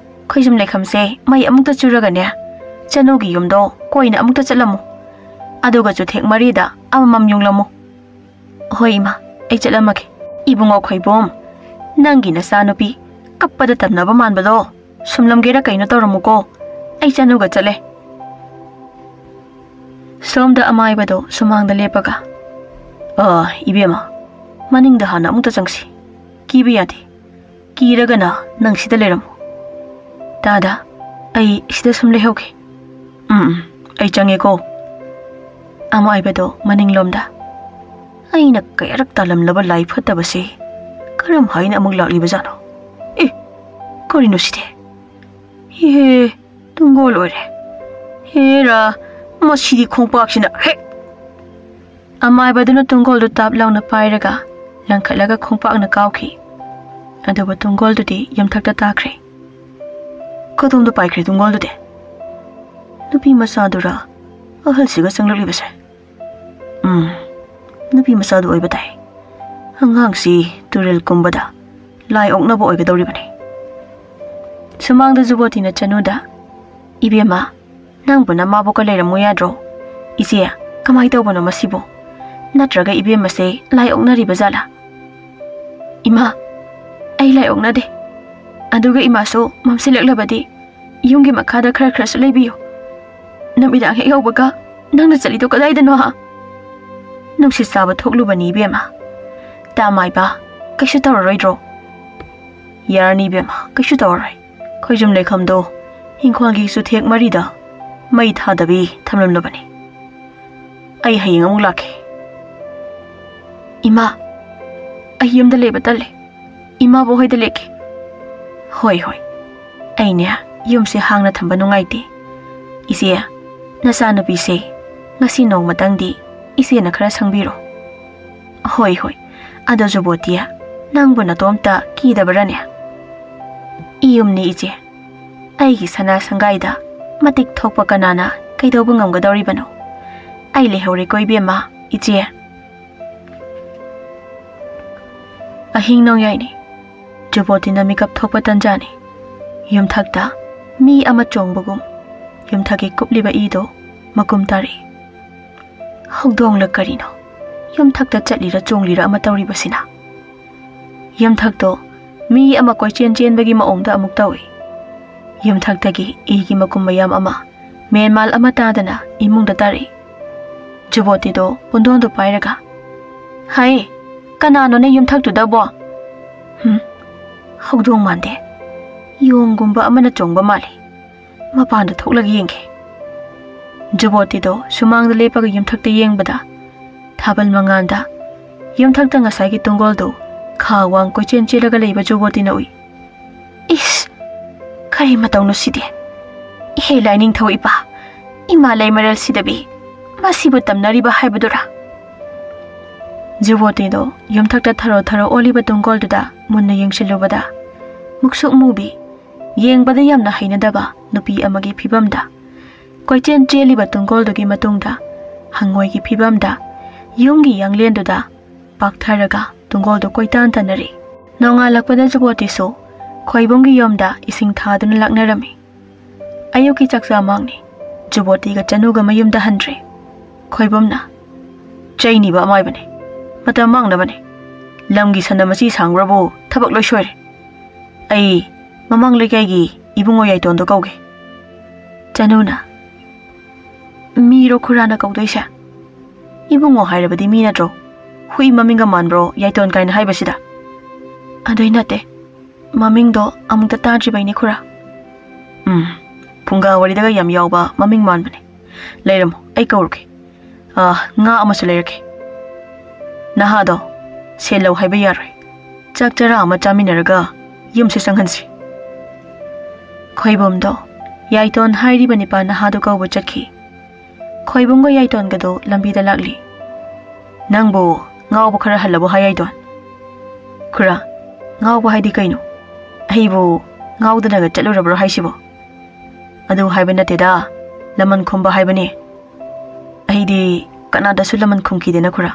ꯈꯣꯏꯖꯨꯝ ꯂꯩꯈꯝꯁꯦ ꯃꯩ ꯑꯃꯨꯛꯇ ꯆꯨꯔꯒꯅꯦ, ꯆꯅꯨꯒꯤ ꯌꯨꯝꯗꯣ ꯀꯣꯏꯅ ꯑꯃꯨꯛꯇ ꯆꯠꯂꯝꯃꯨ꯫ ꯑꯗꯨꯒ ꯆꯨꯊꯦꯛ ꯃꯔꯤꯗ ꯑꯃꯃꯝ ꯌꯨꯡꯂꯝꯃꯨ꯫" "ꯍꯣꯏ ꯏꯃꯥ, ꯑꯩ ꯆꯠꯂꯝꯃꯒꯦ꯫" "ꯏꯕꯨꯡꯉꯣ ꯈꯣꯏꯕꯨꯝ, ꯅꯪꯒꯤ ꯅꯆꯥꯅꯨꯄꯤ ꯀꯞꯄꯗ ꯇꯝꯅꯕ ꯃꯥꯟꯕꯗꯣ ꯁꯨꯝꯂꯝꯒꯦꯔ ꯀꯩꯅꯣ ꯇꯧꯔꯝꯃꯨꯀꯣ꯫ ꯑꯩ ꯆꯅꯨꯒ ꯆꯠꯂꯦ꯫" ꯁꯣꯝꯗ ꯑꯃꯥꯏꯕꯗꯣ ꯁꯨꯃꯥꯡꯗ ꯂꯦꯞꯄꯒ, "ꯑ, ꯏꯕꯦꯝꯃ, ꯃꯅꯤꯡꯗ ꯍꯥꯟꯅ ꯑꯃꯨꯛꯇ ꯆꯪꯁꯤ꯫ ꯀꯤꯕ ꯌꯥꯗꯦ꯫ ꯀꯤꯔꯒꯅ ꯅꯪ ꯁꯤꯗ ꯂꯩꯔꯝꯃꯨ꯫ ꯇꯥꯗ, ꯑꯩ ꯁꯤꯗ ꯁꯨꯝ ꯂꯩꯍꯧꯒꯦ꯫" "ꯎꯝ, ꯎꯝ, ꯑꯩ ꯆꯪꯉꯦꯀꯣ꯫" ꯑꯃꯥꯏꯕꯗꯣ ꯃꯅꯤꯡꯂꯣꯝꯗ, "ꯑꯩꯅ ꯀꯌꯥꯔꯛ ꯇꯥꯜꯂꯝꯂꯕ ꯂꯥꯏ ꯐꯠꯇꯕꯁꯤ ꯀꯔꯝ ꯍꯥꯏꯅ ꯑꯃꯨꯛ ꯂꯥꯛꯂꯤꯕꯖꯥꯠꯅꯣ? ꯑꯦ, ꯀꯔꯤꯅꯣ ꯁꯤꯗꯤ? ꯏꯍꯦ, ꯇꯨꯡꯒꯣꯜ ꯑꯣꯏꯔꯦ꯫ ꯍꯦꯔꯥ, ꯃꯁꯤꯒꯤ ꯈꯣꯡꯄꯥꯛꯁꯤꯅ ꯍꯦꯛ!" ꯑꯃꯥꯏꯕꯗꯨꯅ ꯇꯨꯡꯒꯣꯜꯗꯨ ꯇꯥꯞ ꯂꯥꯎꯅ ꯄꯥꯏꯔꯒ ꯂꯪꯈꯠꯂꯒ ꯈꯣꯡꯄꯥꯛꯅ ꯀꯥꯎꯈꯤ꯫ ꯑꯗꯨꯕꯨ ꯇꯨꯡꯒꯣꯜꯗꯨꯗꯤ ꯌꯨꯝꯊꯛꯇ ꯇꯥꯈ꯭ꯔꯦ꯫ "ꯀꯗꯣꯝꯗ ꯄꯥꯏꯈ꯭ꯔꯦ ꯇꯨꯡꯒꯣꯜꯗꯨꯗꯤ? ꯅꯨꯄꯤ ꯃꯆꯥꯗꯨꯔ ꯑꯍꯜꯁꯤꯒ ꯆꯪꯂꯛꯂꯤꯕꯁꯦ? ꯎꯝ, ꯅꯨꯄꯤ ꯃꯆꯥꯗꯨ ꯑꯣꯏꯕ ꯇꯥꯏ꯫ ꯑꯉꯥꯡꯁꯤ ꯇꯨꯔꯦꯜ ꯀꯨꯝꯕꯗ ꯂꯥꯏ ꯑꯣꯛꯅꯕ ꯑꯣꯏꯒꯗꯧꯔꯤꯕꯅꯤ꯫ ꯁꯨꯃꯥꯡꯗ ꯖꯨꯕꯣꯇꯤꯅ ꯆꯅꯨꯗ, "ꯏꯕꯦꯝꯃ, ꯅꯪꯕꯨ ꯅꯃꯥꯕꯣꯛꯀ ꯂꯩꯔꯝꯃꯨ ꯌꯥꯗ꯭ꯔꯣ? ꯏꯆꯦ, ꯀꯃꯥꯏ ꯇꯧꯕꯅꯣ ꯃꯁꯤꯕꯨ? ꯅꯠꯇ꯭ꯔꯒ ꯏꯕꯦꯝꯃꯁꯦ ꯂꯥꯏ ꯑꯣꯛꯅꯔꯤꯕ ꯖꯥꯠꯂꯥ?" "ꯏꯃꯥ, ꯑꯩ ꯂꯥꯏ ꯑꯣꯛꯅꯗꯦ꯫ ꯑꯗꯨꯒ ꯏꯃꯥꯁꯨ ꯃꯝꯁꯤꯜꯂꯛꯂꯕꯗꯤ ꯌꯨꯝꯒꯤ ꯃꯈꯥꯗ ꯈꯔ ꯈꯔꯁꯨ ꯂꯩꯕꯤꯌꯨ꯫ ꯅꯨꯃꯤꯗꯥꯡ ꯍꯦꯛ ꯌꯧꯕꯒ ꯅꯪꯅ ꯆꯠꯂꯤꯗꯣ ꯀꯗꯥꯏꯗꯅꯣ, ꯍꯥ? ꯅꯨꯡꯁꯤꯠ ꯆꯥꯕ ꯊꯣꯛꯂꯨꯕꯅꯤ ꯏꯕꯦꯝꯃ꯫ ꯇꯥ ꯃꯥꯏꯕ, ꯀꯩꯁꯨ ꯇꯧꯔꯔꯣꯏꯗ꯭ꯔꯣ?" "ꯌꯥꯔꯅꯤ ꯏꯕꯦꯝꯃ, ꯀꯩꯁꯨ ꯇꯧꯔꯔꯣꯏ꯫ ꯈꯣꯏꯖꯨꯝ ꯂꯩꯈꯣꯝꯗꯣ ꯏꯪꯈꯣꯜꯒꯤ ꯆꯨꯊꯦꯛ ꯃꯔꯤꯗ ꯃꯩ ꯊꯥꯗꯕꯤ ꯊꯝꯂꯝꯂꯕꯅꯤ꯫ ꯑꯩ ꯍꯌꯦꯡ ꯑꯃꯨꯛ ꯂꯥꯛꯀꯦ꯫" "ꯏꯃꯥ, ꯑꯩ ꯌꯨꯝꯗ ꯂꯩꯕ ꯇꯜꯂꯦ꯫ ꯏꯃꯥꯕꯣꯛ ꯍꯣꯏꯗ ꯂꯦꯛꯀꯦ꯫" "ꯍꯣꯏ, ꯍꯣꯏ꯫ ꯑꯩꯅꯦ ꯌꯨꯝꯁꯦ ꯍꯥꯡꯅ ꯊꯝꯕ ꯅꯨꯡꯉꯥꯏꯇꯦ꯫ ꯏꯆꯦ, ꯅꯆꯥꯅꯨꯄꯤꯁꯦ ꯉꯁꯤ ꯅꯣꯡꯃꯇꯪꯗꯤ ꯏꯆꯦꯅ ꯈꯔ ꯁꯪꯕꯤꯔꯣ꯫" "ꯍꯣꯏ, ꯍꯣꯏ꯫ ꯑꯗꯣ ꯖꯨꯕꯣꯇꯤ, ꯅꯪꯕꯨ ꯅꯇꯣꯝꯇ ꯀꯤꯗꯕ꯭ꯔꯥꯅꯦ?" "ꯏꯌꯨꯝꯅꯤ ꯏꯆꯦ꯫ ꯑꯩꯒꯤ ꯁꯅꯥ ꯁꯪꯒꯥꯏꯗ ꯃꯇꯤꯛ ꯊꯣꯛꯄ ꯀꯅꯥꯅ ꯀꯩꯗꯧꯕ ꯉꯝꯒꯗꯧꯔꯤꯕꯅꯣ? ꯑꯩ ꯂꯩꯍꯧꯔꯦꯀꯣ ꯏꯕꯦꯝꯃ, ꯏꯆꯦ꯫" ꯑꯍꯤꯡ ꯅꯣꯡꯌꯥꯏꯅꯤ꯫ ꯖꯨꯕꯣꯇꯤꯅ ꯃꯤꯀꯞ ꯊꯣꯛꯄ ꯇꯟꯖꯥꯅꯤ꯫ ꯌꯨꯝꯊꯛꯇ ꯃꯤ ꯑꯃ ꯆꯣꯡꯕꯒꯨꯝ ꯌꯨꯝꯊꯛꯀꯤ ꯀꯨꯞꯂꯤꯕ ꯏꯗꯣ ꯃꯀꯨꯝ ꯇꯥꯔꯛꯏ꯫ ꯍꯧꯗꯣꯡꯂ ꯀꯔꯤꯅꯣ? ꯌꯨꯝꯊꯛꯇ ꯆꯠꯂꯤꯔ ꯆꯣꯡꯂꯤꯔ ꯑꯃ ꯇꯧꯔꯤꯕꯁꯤꯅ꯫ ꯌꯨꯝꯊꯛꯇꯣ ꯃꯤ ꯑꯃ ꯀꯣꯏꯆꯦꯟ ꯆꯦꯟꯕꯒꯤ ꯃꯑꯣꯡꯗ ꯑꯃꯨꯛ ꯇꯧꯏ꯫ ꯌꯨꯝꯊꯛꯇꯒꯤ ꯏꯒꯤ ꯃꯀꯨꯝ ꯃꯌꯥꯝ ꯑꯃ ꯃꯦꯟꯃꯥꯜ ꯑꯃ ꯇꯥꯗꯅ ꯏꯃꯨꯡꯗ ꯇꯥꯔꯛꯏ꯫ ꯖꯨꯕꯣꯇꯤꯗꯣ ꯄꯨꯟꯗꯣꯟꯗꯨ ꯄꯥꯏꯔꯒ, "ꯍꯩ, ꯀꯅꯥꯅꯣꯅꯦ ꯌꯨꯝꯊꯛꯇꯨꯗꯕꯣ?" "ꯍꯨꯝ, ꯍꯧꯗꯣꯡ ꯃꯥꯟꯗꯦ꯫ ꯌꯣꯡꯒꯨꯝꯕ ꯑꯃꯅ ꯆꯣꯡꯕ ꯃꯥꯜꯂꯤ꯫ ꯃꯄꯥꯟꯗ ꯊꯣꯛꯂꯒ ꯌꯦꯡꯒꯦ꯫" ꯖꯨꯕꯣꯇꯤꯗꯣ ꯁꯨꯃꯥꯡꯗ ꯂꯦꯞꯄꯒ ꯌꯨꯝꯊꯛꯇ ꯌꯦꯡꯕꯗ, ꯊꯥꯕꯜ ꯃꯉꯥꯜꯗ ꯌꯨꯝꯊꯛꯇ ꯉꯁꯥꯏꯒꯤ ꯇꯨꯡꯒꯣꯜꯗꯨ ꯈꯥ ꯋꯥꯡ ꯀꯣꯏꯆꯦꯟ ꯆꯦꯜꯂꯒ ꯂꯩꯕ ꯖꯨꯕꯣꯇꯤꯅ ꯎꯏ꯫ "ꯏꯁ! ꯀꯔꯤ ꯃꯇꯧꯅꯣ ꯁꯤꯗꯤ? ꯏꯍꯦ ꯂꯥꯏꯅꯤꯡꯊꯧ ꯏꯄꯥ! ꯏꯃꯥ ꯂꯩꯃꯔꯦꯜ ꯁꯤꯗꯕꯤ! ꯃꯁꯤꯕꯨ ꯇꯝꯅꯔꯤꯕ ꯍꯥꯏꯕꯗꯨꯔꯥ?" ꯖꯨꯕꯣꯇꯤꯗꯣ ꯌꯨꯝꯊꯛꯇ ꯊꯔꯣ ꯊꯔꯣ ꯑꯣꯜꯂꯤꯕ ꯇꯨꯡꯒꯣꯜꯗꯨꯗ ꯃꯨꯟꯅ ꯌꯦꯡꯁꯤꯜꯂꯨꯕꯗ, ꯃꯨꯛꯁꯨꯛ ꯃꯨꯕꯤ, ꯌꯦꯡꯕꯗ ꯌꯥꯝꯅ ꯍꯩꯅꯗꯕ ꯅꯨꯄꯤ ꯑꯃꯒꯤ ꯐꯤꯕꯝꯗ, ꯀꯣꯏꯆꯦꯟ ꯆꯦꯜꯂꯤꯕ ꯇꯨꯡꯒꯣꯜꯗꯨꯒꯤ ꯃꯇꯨꯡꯗ ꯍꯪꯉꯣꯏꯒꯤ ꯐꯤꯕꯝꯗ ꯌꯨꯝꯒꯤ ꯌꯥꯡꯂꯦꯟꯗꯨꯗ ꯄꯥꯛꯊꯔꯒ ꯇꯨꯡꯒꯣꯜꯗꯨ ꯀꯣꯏꯇꯥꯟ ꯇꯥꯟꯅꯔꯤ꯫ ꯅꯣꯡꯉꯥꯜꯂꯛꯄꯗ ꯖꯨꯕꯣꯇꯤꯁꯨ ꯈꯣꯏꯕꯨꯝꯒꯤ ꯌꯨꯝꯗ ꯏꯁꯤꯡ ꯊꯥꯗꯨꯅ ꯂꯥꯛꯅꯔꯝꯃꯤ꯫ ꯑꯌꯨꯛꯀꯤ ꯆꯥꯛ ꯆꯥꯃꯥꯡꯅꯤ꯫ ꯖꯨꯕꯣꯇꯤꯒ ꯆꯅꯨꯒ ꯃꯌꯨꯝꯗ ꯍꯟꯗ꯭ꯔꯦ꯫ ꯈꯣꯏꯕꯨꯝꯅ, "ꯆꯩꯅꯤꯕ ꯑꯃꯥꯏꯕꯅꯦ꯫ ꯃꯇꯝ ꯃꯥꯡꯅꯕꯅꯦ꯫ ꯂꯝꯒꯤ ꯁꯟꯅ ꯃꯆꯤ ꯁꯥꯡꯕ꯭ꯔꯕꯨ ꯊꯕꯛ ꯂꯣꯏ ꯁꯣꯏꯔꯦ꯫ ꯑꯩ ꯃꯃꯥꯡ ꯂꯩꯀꯥꯏꯒꯤ ꯏꯕꯨꯡꯉꯣ ꯌꯥꯏꯇꯣꯟꯗꯣ ꯀꯧꯒꯦ꯫" ꯆꯅꯨꯅ, "ꯃꯤꯔꯣ ꯈꯨꯔꯥꯅ ꯀꯧꯗꯣꯏꯁꯦ? ꯏꯕꯨꯡꯉꯣ ꯍꯥꯏꯔꯕꯗꯤ ꯃꯤ ꯅꯠꯇ꯭ꯔꯣ? ꯍꯨꯏ ꯃꯃꯤꯡꯒ ꯃꯥꯟꯕ꯭ꯔꯣ ꯌꯥꯏꯇꯣꯟ ꯀꯥꯏꯅ ꯍꯥꯏꯕꯁꯤꯗ?" "ꯑꯗꯨꯏ ꯅꯠꯇꯦ꯫ ꯃꯃꯤꯡꯗꯣ ꯑꯃꯨꯛꯇ ꯇꯥꯗ꯭ꯔꯤꯕꯩꯅꯦ ꯈꯨꯔꯥ꯫" "ꯎꯝ, ꯐꯨꯡꯒꯥ ꯋꯥꯔꯤꯗꯒ ꯌꯥꯝ ꯌꯥꯎꯕ ꯃꯃꯤꯡ ꯃꯥꯟꯕꯅꯦ꯫ ꯂꯩꯔꯝꯃꯣ, ꯑꯩ ꯀꯧꯔꯨꯒꯦ꯫ ꯑꯥ, ꯉꯥ ꯑꯃꯁꯨ ꯂꯩꯔꯛꯀꯦ꯫ ꯅꯍꯥꯗꯣ ꯁꯦꯜ ꯂꯧ ꯍꯥꯏꯕ ꯌꯥꯔꯣꯏ꯫ ꯆꯥꯛ ꯆꯔꯥ ꯑꯃ ꯆꯥꯃꯤꯟꯅꯔꯒ ꯌꯨꯝꯁꯦ ꯆꯪꯍꯟꯁꯤ꯫" ꯈꯣꯏꯕꯨꯝꯗꯣ ꯌꯥꯏꯇꯣꯟ ꯍꯥꯏꯔꯤꯕ ꯅꯤꯄꯥ ꯅꯍꯥꯗꯣ ꯀꯧꯕ ꯆꯠꯈꯤ꯫ ꯈꯣꯏꯕꯨꯝꯒ ꯌꯥꯏꯇꯣꯟꯒꯗꯣ ꯂꯝꯕꯤꯗ ꯂꯥꯛꯂꯤ꯫ "ꯅꯪꯕꯨ ꯉꯥꯎꯕ ꯈꯔ ꯍꯜꯂꯕꯣ ꯍꯥꯏ, ꯌꯥꯏꯇꯣꯟ?" "ꯈꯨꯔꯥ, ꯉꯥꯎꯕ ꯍꯥꯏꯗꯤ ꯀꯩꯅꯣ? ꯑꯩꯕꯨ ꯉꯥꯎꯗꯅꯒ ꯆꯠꯂꯨꯔꯕ꯭ꯔꯣ ꯍꯥꯏꯁꯤꯕꯣ?" "ꯑꯗꯨ ꯍꯥꯏꯕ ꯅꯠꯇꯦꯗ, ꯂꯃꯟ ꯈꯨꯝꯕ ꯍꯥꯏꯕꯅꯦ꯫ ꯑꯩꯗꯤ ꯀꯅꯥꯗꯁꯨ ꯂꯃꯟ ꯈꯨꯝꯈꯤꯗꯦꯅ ꯈꯨꯔꯥ꯫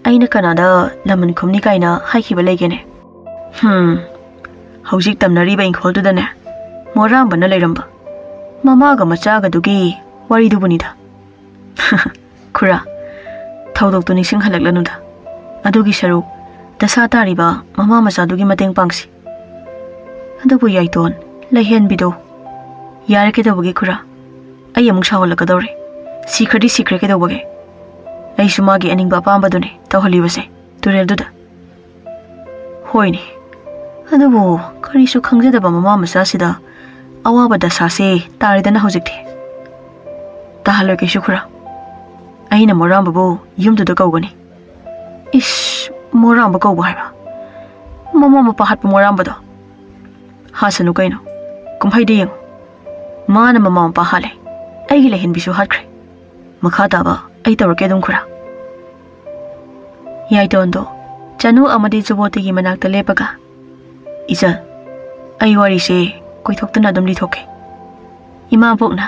ꯑꯩꯅ ꯀꯅꯥꯗ ꯂꯃꯟ ꯈꯨꯝꯅꯤ ꯀꯥꯏꯅ ꯍꯥꯏꯈꯤꯕ ꯂꯩꯒꯦꯅꯦ?" "ꯍꯨꯝ, ꯍꯧꯖꯤꯛ ꯇꯝꯅꯔꯤꯕ ꯏꯪꯈꯣꯜꯗꯨꯗꯅꯦ ꯃꯣꯔꯥꯝꯕꯅ ꯂꯩꯔꯝꯕ ꯃꯃꯥꯒ ꯃꯆꯥꯒꯗꯨꯒꯤ ꯋꯥꯔꯤꯗꯨꯕꯨꯅꯤꯗ꯫" "ꯈꯨꯔꯥ, ꯊꯧꯗꯣꯛꯇꯨ ꯅꯤꯡꯁꯤꯡꯍꯜꯂꯛꯂꯅꯨꯗ꯫ ꯑꯗꯨꯒꯤ ꯁꯔꯨꯛ ꯗꯁꯥ ꯇꯥꯔꯤꯕ ꯃꯃꯥ ꯃꯆꯥꯗꯨꯒꯤ ꯃꯇꯦꯡ ꯄꯥꯡꯁꯤ꯫" "ꯑꯗꯨꯕꯨ ꯌꯥꯏꯇꯣꯟ, ꯂꯩꯍꯦꯟꯕꯤꯗꯣ꯫" "ꯌꯥꯔꯦ ꯀꯩꯗꯧꯕꯒꯤ ꯈꯨꯔꯥ? ꯑꯩ ꯑꯃꯨꯛ ꯁꯥꯎꯍꯜꯂꯛꯀꯗꯧꯔꯦ꯫ ꯁꯤꯈ꯭ꯔꯗꯤ ꯁꯤꯈ꯭ꯔꯦ ꯀꯩꯗꯧꯕꯒꯦ? ꯑꯩꯁꯨ ꯃꯥꯒꯤ ꯑꯅꯤꯡꯕ ꯑꯄꯥꯝꯕꯗꯨꯅꯦ ꯇꯧꯍꯜꯂꯤꯕꯁꯦ ꯇꯨꯔꯦꯜꯗꯨꯗ꯫" "ꯍꯣꯏꯅꯦ, ꯑꯗꯨꯕꯨ ꯀꯔꯤꯁꯨ ꯈꯪꯖꯗꯕ ꯃꯃꯥ ꯃꯆꯥꯁꯤꯗ ꯑꯋꯥꯕ ꯗꯁꯥꯁꯦ ꯇꯥꯔꯦꯗꯅ ꯍꯧꯖꯤꯛꯇꯤ꯫" "ꯇꯥꯍꯜꯂꯣꯏ ꯀꯩꯁꯨ ꯈꯨꯔꯥ꯫ ꯑꯩꯅ ꯃꯣꯔꯥꯝꯕꯕꯨ ꯌꯨꯝꯗꯨꯗ ꯀꯧꯒꯅꯤ꯫" "ꯏꯁ, ꯃꯣꯔꯥꯝꯕ ꯀꯧꯕ ꯍꯥꯏꯕ? ꯃꯃꯥ ꯃꯄꯥ ꯍꯥꯠꯄ ꯃꯣꯔꯥꯝꯕꯗꯣ?" "ꯍꯥꯠꯁꯅꯨ ꯀꯩꯅꯣ, ꯀꯨꯝꯍꯩꯗ ꯌꯦꯡꯉꯨ꯫ ꯃꯥꯅ ꯃꯃꯥ ꯃꯄꯥ ꯍꯥꯠꯂꯦ, ꯑꯩꯒꯤ ꯂꯩꯍꯦꯟꯕꯤꯁꯨ ꯍꯥꯠꯈ꯭ꯔꯦ꯫ ꯃꯈꯥ ꯇꯥꯕ ꯑꯩ ꯇꯧꯔꯛꯀꯦ ꯑꯗꯨꯝ ꯈꯨꯔꯥ꯫" ꯌꯥꯏꯇꯣꯟꯗꯣ ꯆꯅꯨ ꯑꯃꯗꯤ ꯖꯨꯕꯣꯇꯤꯒꯤ ꯃꯅꯥꯛꯇ ꯂꯦꯞꯄꯒ, "ꯏꯆꯜ, ꯑꯩ ꯋꯥꯔꯤꯁꯦ ꯀꯣꯏꯊꯣꯛꯇꯅ ꯑꯗꯨꯝ ꯂꯤꯊꯣꯛꯀꯦ꯫" ꯏꯃꯥꯕꯣꯛꯅ,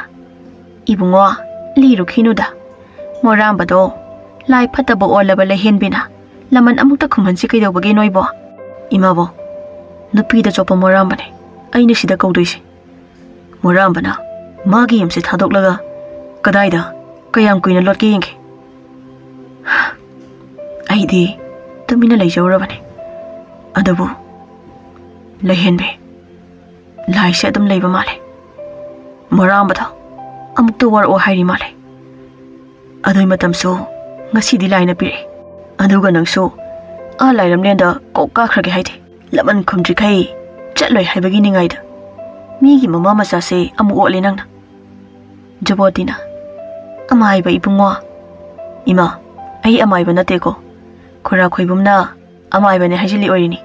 "ꯏꯕꯨꯡꯉꯣ, ꯂꯤꯔꯨꯈꯤꯅꯨꯗ꯫ ꯃꯣꯔꯥꯝꯕꯗꯣ ꯂꯥꯏ ꯐꯠꯇꯕ ꯑꯣꯜꯂꯕ ꯂꯩꯍꯦꯟꯕꯤꯅ ꯂꯃꯟ ꯑꯃꯨꯛꯇ ꯈꯨꯝꯍꯟꯁꯤ ꯀꯩꯗꯧꯕꯒꯦ ꯅꯣꯏꯕꯣ? ꯏꯃꯥꯕꯣ, ꯅꯨꯄꯤꯗ ꯆꯣꯞꯄ ꯃꯣꯔꯥꯝꯕꯅꯦ ꯑꯩꯅ ꯁꯤꯗ ꯀꯧꯗꯣꯏꯁꯦ꯫ ꯃꯣꯔꯥꯝꯕꯅ ꯃꯥꯒꯤ ꯌꯨꯝꯁꯦ ꯊꯥꯗꯣꯛꯂꯒ ꯀꯗꯥꯏꯗ ꯀꯌꯥꯝ ꯀꯨꯏꯅ ꯂꯣꯠꯀꯦ ꯌꯦꯡꯒꯦ꯫ ꯑꯩꯗꯤ ꯇꯨꯃꯤꯟꯅ ꯂꯩꯖꯧꯔꯕꯅꯦ꯫ ꯑꯗꯨꯕꯨ ꯂꯩꯍꯦꯟꯕꯤ, ꯂꯥꯏꯁꯦ ꯑꯗꯨꯝ ꯂꯩꯕ ꯃꯥꯜꯂꯦ꯫ ꯃꯣꯔꯥꯝꯕꯗꯣ ꯑꯃꯨꯛꯇ ꯋꯥꯔꯛꯑꯣ ꯍꯥꯏꯔꯤ ꯃꯥꯜꯂꯦ꯫ ꯑꯗꯨꯏ ꯃꯇꯝꯁꯨ ꯉꯁꯤꯗꯤ ꯂꯥꯏꯅ ꯄꯤꯔꯛꯑꯦ꯫ ꯑꯗꯨꯒ ꯅꯪꯁꯨ ꯑꯥ ꯂꯥꯏꯔꯝꯂꯦꯟꯗ ꯀꯣꯛ ꯀꯥꯈ꯭ꯔꯒꯦ ꯍꯥꯏꯗꯦ꯫ ꯂꯃꯟ ꯈꯨꯝꯗ꯭ꯔꯤꯈꯩ ꯆꯠꯂꯣꯏ ꯍꯥꯏꯕꯒꯤ ꯅꯤꯡꯉꯥꯏꯗ ꯃꯤꯒꯤ ꯃꯃꯥ ꯃꯆꯥꯁꯦ ꯑꯃꯨꯛ ꯑꯣꯠꯂꯦ ꯅꯪꯅ꯫ ꯖꯨꯕꯣꯇꯤꯅ, "ꯑꯃꯥꯏꯕ ꯏꯕꯨꯡꯉꯣ꯫" "ꯏꯃꯥ, ꯑꯩ ꯑꯃꯥꯏꯕ ꯅꯠꯇꯦꯀꯣ꯫ ꯈꯨꯔꯥ ꯈꯣꯏꯕꯨꯝꯅ ꯑꯃꯥꯏꯕꯅꯦ ꯍꯥꯏꯖꯤꯜꯂꯤ ꯑꯣꯏꯔꯤꯅꯤ꯫"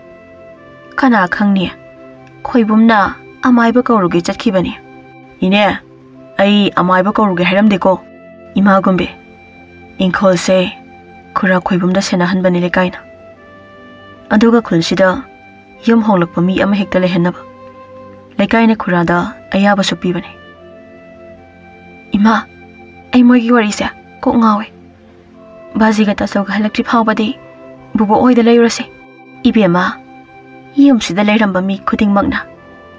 "ꯀꯅꯥ ꯈꯪꯅꯤ? ꯈꯣꯏꯕꯨꯝꯅ ꯑꯃꯥꯏꯕ ꯀꯧꯔꯨꯒꯦ ꯆꯠꯈꯤꯕꯅꯤ꯫" "ꯏꯅꯦ, ꯑꯩ ꯑꯃꯥꯏꯕ ꯀꯧꯔꯨꯒꯦ ꯍꯥꯏꯔꯝꯗꯦꯀꯣ꯫ ꯏꯃꯥ ꯒꯨꯝꯕꯤ, ꯏꯪꯈꯣꯜꯁꯦ ꯈꯨꯔꯥ ꯈꯣꯏꯕꯨꯝꯗ ꯁꯦꯟꯅꯍꯟꯕꯅꯤ ꯂꯩꯀꯥꯏꯅ꯫ ꯑꯗꯨꯒ ꯈꯨꯜꯁꯤꯗ ꯌꯨꯝ ꯍꯣꯡꯂꯛꯄ ꯃꯤ ꯑꯃꯍꯦꯛꯇ ꯂꯩꯍꯟꯅꯕ ꯂꯩꯀꯥꯏꯅ ꯈꯨꯔꯥꯗ ꯑꯌꯥꯕꯁꯨ ꯄꯤꯕꯅꯤ꯫" "ꯏꯃꯥ, ꯑꯩ ꯃꯣꯏꯒꯤ ꯋꯥꯔꯤꯁꯦ ꯀꯣꯛ ꯉꯥꯎꯋꯦ꯫ ꯕꯥꯖꯤꯒ ꯇꯥꯆꯧꯒ ꯍꯜꯂꯛꯇ꯭ꯔꯤ ꯐꯥꯎꯕꯗꯤ ꯕꯨꯕꯣꯛ ꯍꯣꯏꯗ ꯂꯩꯔꯨꯔꯁꯦ꯫" "ꯏꯕꯦꯝꯃ, ꯌꯨꯝꯁꯤꯗ ꯂꯩꯔꯝꯕ ꯃꯤ ꯈꯨꯗꯤꯡꯃꯛꯅ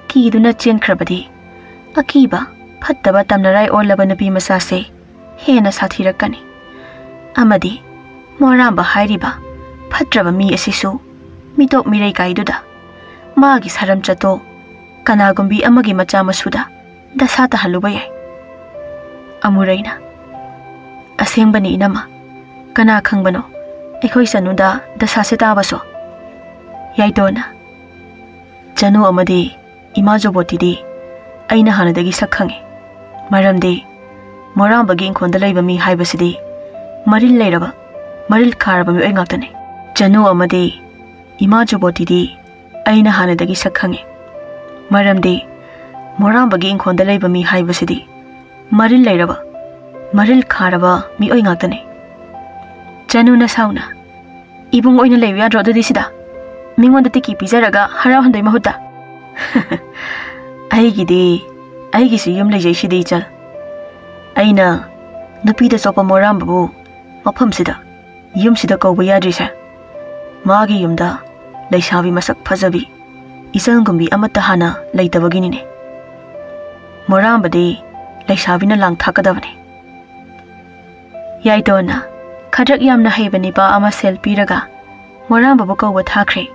ꯀꯤꯗꯨꯅ ꯆꯦꯟꯈ꯭ꯔꯕꯗꯤ ꯑꯀꯤꯕ, ꯐꯠꯇꯕ ꯇꯝꯅꯔꯥꯏ ꯑꯣꯜꯂꯕ ꯅꯨꯄꯤ ꯃꯆꯥꯁꯦ ꯍꯦꯟꯅ ꯁꯥꯊꯤꯔꯛꯀꯅꯤ꯫ ꯑꯃꯗꯤ ꯃꯣꯔꯥꯝꯕ ꯍꯥꯏꯔꯤꯕ ꯐꯠꯇ꯭ꯔꯕ ꯃꯤ ꯑꯁꯤꯁꯨ ꯃꯤꯇꯣꯞ ꯃꯤꯔꯩ ꯀꯥꯏꯗꯨꯗ ꯃꯥꯒꯤ ꯁꯥꯔꯝ ꯆꯠꯇꯣ ꯀꯅꯥꯒꯨꯝꯕꯤ ꯑꯃꯒꯤ ꯃꯆꯥ ꯃꯁꯨꯗ ꯗꯁꯥ ꯇꯥꯍꯜꯂꯨꯕ ꯌꯥꯏ꯫" ꯑꯃꯨꯔꯩꯅ, "ꯑꯁꯦꯡꯕꯅꯤ ꯏꯅꯝꯃ, ꯀꯅꯥ ꯈꯪꯕꯅꯣ ꯑꯩꯈꯣꯏ ꯆꯅꯨꯗ ꯗꯁꯥꯁꯦ ꯇꯥꯕꯁꯨ꯫" ꯌꯥꯏꯇꯣꯟꯅ, "ꯆꯅꯨ ꯑꯃꯗꯤ ꯏꯃꯥ ꯖꯣꯕꯣꯇꯤꯗꯤ ꯑꯩꯅ ꯍꯥꯟꯅꯗꯒꯤ ꯁꯛ ꯈꯪꯉꯤ꯫ ꯃꯔꯝꯗꯤ ꯃꯣꯔꯥꯝꯕꯒꯤ ꯏꯪꯈꯣꯜꯗ ꯂꯩꯕ ꯃꯤ ꯍꯥꯏꯕꯁꯤꯗꯤ ꯃꯔꯤꯜ ꯂꯩꯔꯕ, ꯃꯔꯤꯜ ꯈꯥꯔꯕ ꯃꯤꯑꯣꯏ ꯉꯥꯛꯇꯅꯤ꯫ ꯆꯅꯨ ꯑꯃꯗꯤ ꯏꯃꯥ ꯖꯣꯕꯣꯇꯤꯗꯤ ꯑꯩꯅ ꯍꯥꯟꯅꯗꯒꯤ ꯁꯛ ꯈꯪꯉꯤ꯫ ꯃꯔꯝꯗꯤ ꯃꯣꯔꯥꯝꯕꯒꯤ ꯏꯪꯈꯣꯜꯗ ꯂꯩꯕ ꯃꯤ ꯍꯥꯏꯕꯁꯤꯗꯤ ꯃꯔꯤꯜ ꯂꯩꯔꯕ, ꯃꯔꯤꯜ ꯈꯥꯔꯕ ꯃꯤꯑꯣꯏ ꯉꯥꯛꯇꯅꯤ꯫" ꯆꯅꯨꯅ ꯁꯥꯎꯅ, "ꯏꯕꯨꯡ ꯑꯣꯏꯅ ꯂꯩꯌꯨ ꯌꯥꯗ꯭ꯔꯣ ꯑꯗꯨꯗꯤ ꯁꯤꯗ? ꯃꯤꯉꯣꯟꯗ ꯇꯤꯀꯤ ꯄꯤꯖꯔꯒ ꯍꯔꯥꯎꯍꯟꯗꯣꯏ ꯃꯍꯨꯠꯇ꯫" "ꯑꯩꯒꯤꯗꯤ, ꯑꯩꯒꯤꯁꯨ ꯌꯨꯝ ꯂꯩꯖꯩꯁꯤꯗꯤ ꯏꯆꯜ꯫ ꯑꯩꯅ ꯅꯨꯄꯤꯗ ꯆꯣꯞꯄ ꯃꯣꯔꯥꯝꯕꯕꯨ ꯃꯐꯝꯁꯤꯗ, ꯌꯨꯝꯁꯤꯗ ꯀꯧꯕ ꯌꯥꯗ꯭ꯔꯤꯁꯦ, ꯃꯥꯒꯤ ꯌꯨꯝꯗ ꯂꯩꯁꯥꯕꯤ ꯃꯁꯛ ꯐꯖꯕꯤ, ꯏꯆꯟꯒꯨꯝꯕꯤ ꯑꯃꯠꯇ ꯍꯥꯟꯅ ꯂꯩꯇꯕꯒꯤꯅꯤꯅꯦ꯫ ꯃꯣꯔꯥꯝꯕꯗꯤ ꯂꯩꯁꯥꯕꯤꯅ ꯂꯥꯡ ꯊꯥꯛꯀꯗꯕꯅꯤ꯫ ꯌꯥꯏꯇꯣꯟꯅ ꯈꯗ꯭ꯔꯛ ꯌꯥꯝꯅ ꯍꯩꯕ ꯅꯤꯄꯥ ꯑꯃ ꯁꯦꯜ ꯄꯤꯔꯒ ꯃꯣꯔꯥꯝꯕꯕꯨ ꯀꯧꯕ ꯊꯥꯈ꯭ꯔꯦ꯫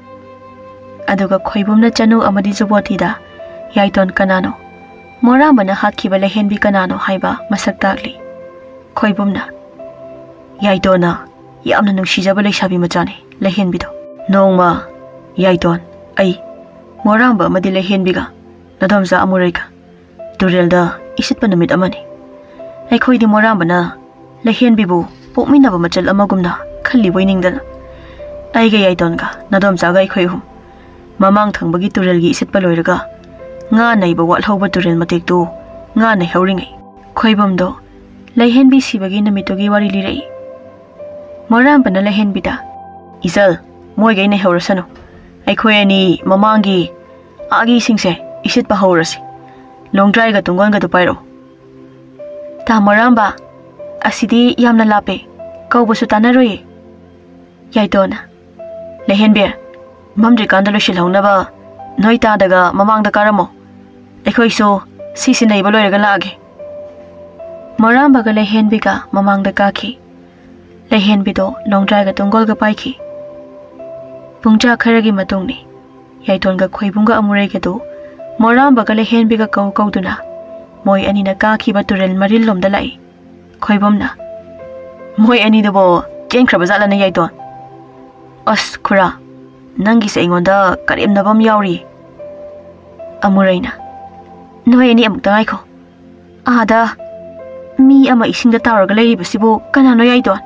ꯑꯗꯨꯒ ꯈꯣꯏꯕꯨꯝꯅ ꯆꯅꯨ ꯑꯃꯗꯤ ꯖꯨꯕꯣꯇꯤꯗ ꯌꯥꯏꯇꯣꯟ ꯀꯅꯥꯅꯣ, ꯃꯣꯔꯥꯝꯕꯅ ꯍꯥꯠꯈꯤꯕ ꯂꯩꯍꯦꯟꯕꯤ ꯀꯅꯥꯅꯣ ꯍꯥꯏꯕ ꯃꯁꯛ ꯇꯥꯛꯂꯤ꯫ ꯈꯣꯏꯕꯨꯝꯅ, "ꯌꯥꯏꯇꯣꯟꯅ ꯌꯥꯝꯅ ꯅꯨꯡꯁꯤꯖꯕ ꯂꯩꯁꯥꯕꯤ ꯃꯆꯥꯅꯤ ꯂꯩꯍꯦꯟꯕꯤꯗꯣ꯫ ꯅꯣꯡꯃ ꯌꯥꯏꯇꯣꯟ, ꯑꯩ, ꯃꯣꯔꯥꯝꯕ ꯑꯃꯗꯤ ꯂꯩꯍꯦꯟꯕꯤꯒ ꯅꯗꯣꯝꯆꯥ ꯑꯃꯨꯔꯩꯒ ꯇꯨꯔꯦꯜꯗ ꯏꯁꯤꯠꯄ ꯅꯨꯃꯤꯠ ꯑꯃꯅꯤ꯫ ꯑꯩꯈꯣꯏꯗꯤ ꯃꯣꯔꯥꯝꯕꯅ ꯂꯩꯍꯦꯟꯕꯤꯕꯨ ꯄꯣꯛꯃꯤꯟꯅꯕ ꯃꯆꯜ ꯑꯃꯒꯨꯝꯅ ꯈꯜꯂꯤꯕꯣꯏ ꯅꯤꯡꯗꯅ ꯑꯩꯒ ꯌꯥꯏꯇꯣꯟꯒ ꯅꯗꯣꯝꯆꯥꯒ ꯑꯩꯈꯣꯏ ꯑꯍꯨꯝ ꯃꯃꯥꯡ ꯊꯪꯕꯒꯤ ꯇꯨꯔꯦꯜꯒꯤ ꯏꯁꯤꯠꯄ ꯂꯣꯏꯔꯒ ꯉꯥ ꯅꯩꯕ ꯋꯥꯠꯍꯧꯕ ꯇꯨꯔꯦꯜ ꯃꯇꯦꯛꯇꯨ ꯉꯥ ꯅꯩꯍꯧꯔꯤꯉꯩ ꯈꯣꯏꯕꯨꯝꯗꯣ ꯂꯩꯍꯦꯟꯕꯤ ꯁꯤꯕꯒꯤ ꯅꯨꯃꯤꯠꯇꯨꯒꯤ ꯋꯥꯔꯤ ꯂꯤꯔꯛꯏ꯫ ꯃꯣꯔꯥꯝꯕꯅ ꯂꯩꯍꯦꯟꯕꯤꯗ, "ꯏꯆꯜ, ꯃꯣꯏꯒꯩ ꯅꯩꯍꯧꯔꯁꯅꯨ꯫ ꯑꯩꯈꯣꯏ ꯑꯅꯤ ꯃꯃꯥꯡꯒꯤ ꯑꯥꯒꯤ ꯏꯁꯤꯡꯁꯦ ꯏꯁꯤꯠꯄ ꯍꯧꯔꯁꯤ꯫ ꯂꯣꯡꯗ꯭ꯔꯥꯏꯒ ꯇꯨꯡꯒꯣꯟꯒꯗꯨ ꯄꯥꯏꯔꯛꯎ꯫" "ꯇꯥ ꯃꯣꯔꯥꯝꯕ, ꯑꯁꯤꯗꯤ ꯌꯥꯝꯅ ꯂꯥꯞꯄꯦ, ꯀꯧꯕꯁꯨ ꯇꯥꯟꯅꯔꯣꯏꯌꯦ꯫" ꯌꯥꯏꯇꯣꯟꯅ, "ꯂꯩꯍꯦꯟꯕꯤ, ꯃꯝꯗ꯭ꯔꯤꯀꯥꯟꯗ ꯂꯣꯏꯁꯤꯜꯍꯧꯅꯕ ꯅꯣꯏ ꯇꯥꯗꯒ ꯃꯃꯥꯡꯗ ꯀꯥꯔꯝꯃꯣ꯫ ꯑꯩꯈꯣꯏꯁꯨ ꯁꯤꯁꯤ ꯅꯩꯕ ꯂꯣꯏꯔꯒ ꯂꯥꯛꯑꯒꯦ꯫" ꯃꯣꯔꯥꯝꯕꯒ ꯂꯩꯍꯦꯟꯕꯤꯒ ꯃꯃꯥꯡꯗ ꯀꯥꯈꯤ꯫ ꯂꯩꯍꯦꯟꯕꯤꯗꯣ ꯂꯣꯡꯗ꯭ꯔꯥꯏꯒ ꯇꯨꯡꯒꯣꯜꯒ ꯄꯥꯏꯈꯤ꯫ ꯄꯨꯡꯖꯥ ꯈꯔꯒꯤ ꯃꯇꯨꯡꯅꯤ꯫ ꯌꯥꯏꯇꯣꯟꯒ ꯈꯣꯏꯕꯨꯝꯒ ꯑꯃꯨꯔꯩꯒꯗꯨ ꯃꯣꯔꯥꯝꯕꯒ ꯂꯩꯍꯦꯟꯕꯤꯒ ꯀꯧ ꯀꯧꯗꯨꯅ ꯃꯣꯏ ꯑꯅꯤꯅ ꯀꯥꯈꯤꯕ ꯇꯨꯔꯦꯜ ꯃꯔꯤꯜꯂꯣꯝꯗ ꯂꯥꯛꯏ꯫ ꯈꯣꯏꯕꯨꯝꯅ, "ꯃꯣꯏ ꯑꯅꯤꯗꯨꯕꯨ ꯆꯦꯟꯈ꯭ꯔꯕ ꯖꯥꯠꯂꯅꯦ ꯌꯥꯏꯇꯣꯟ?" "ꯑꯁ ꯈꯨꯔꯥ, ꯅꯪꯒꯤꯁꯦ ꯑꯩꯉꯣꯟꯗ ꯀꯔꯦꯝꯅꯕ ꯑꯃ ꯌꯥꯎꯔꯤ꯫" ꯑꯃꯨꯔꯩꯅ, "ꯅꯣꯏ ꯑꯅꯤ ꯑꯃꯨꯛꯇ ꯉꯥꯏꯈꯣ꯫ ꯑꯥꯗ ꯃꯤ ꯑꯃ ꯏꯁꯤꯡꯗ ꯇꯥꯎꯔꯒ ꯂꯩꯔꯤꯕꯁꯤꯕꯨ ꯀꯅꯥꯅꯣ ꯌꯥꯏꯇꯣꯟ?"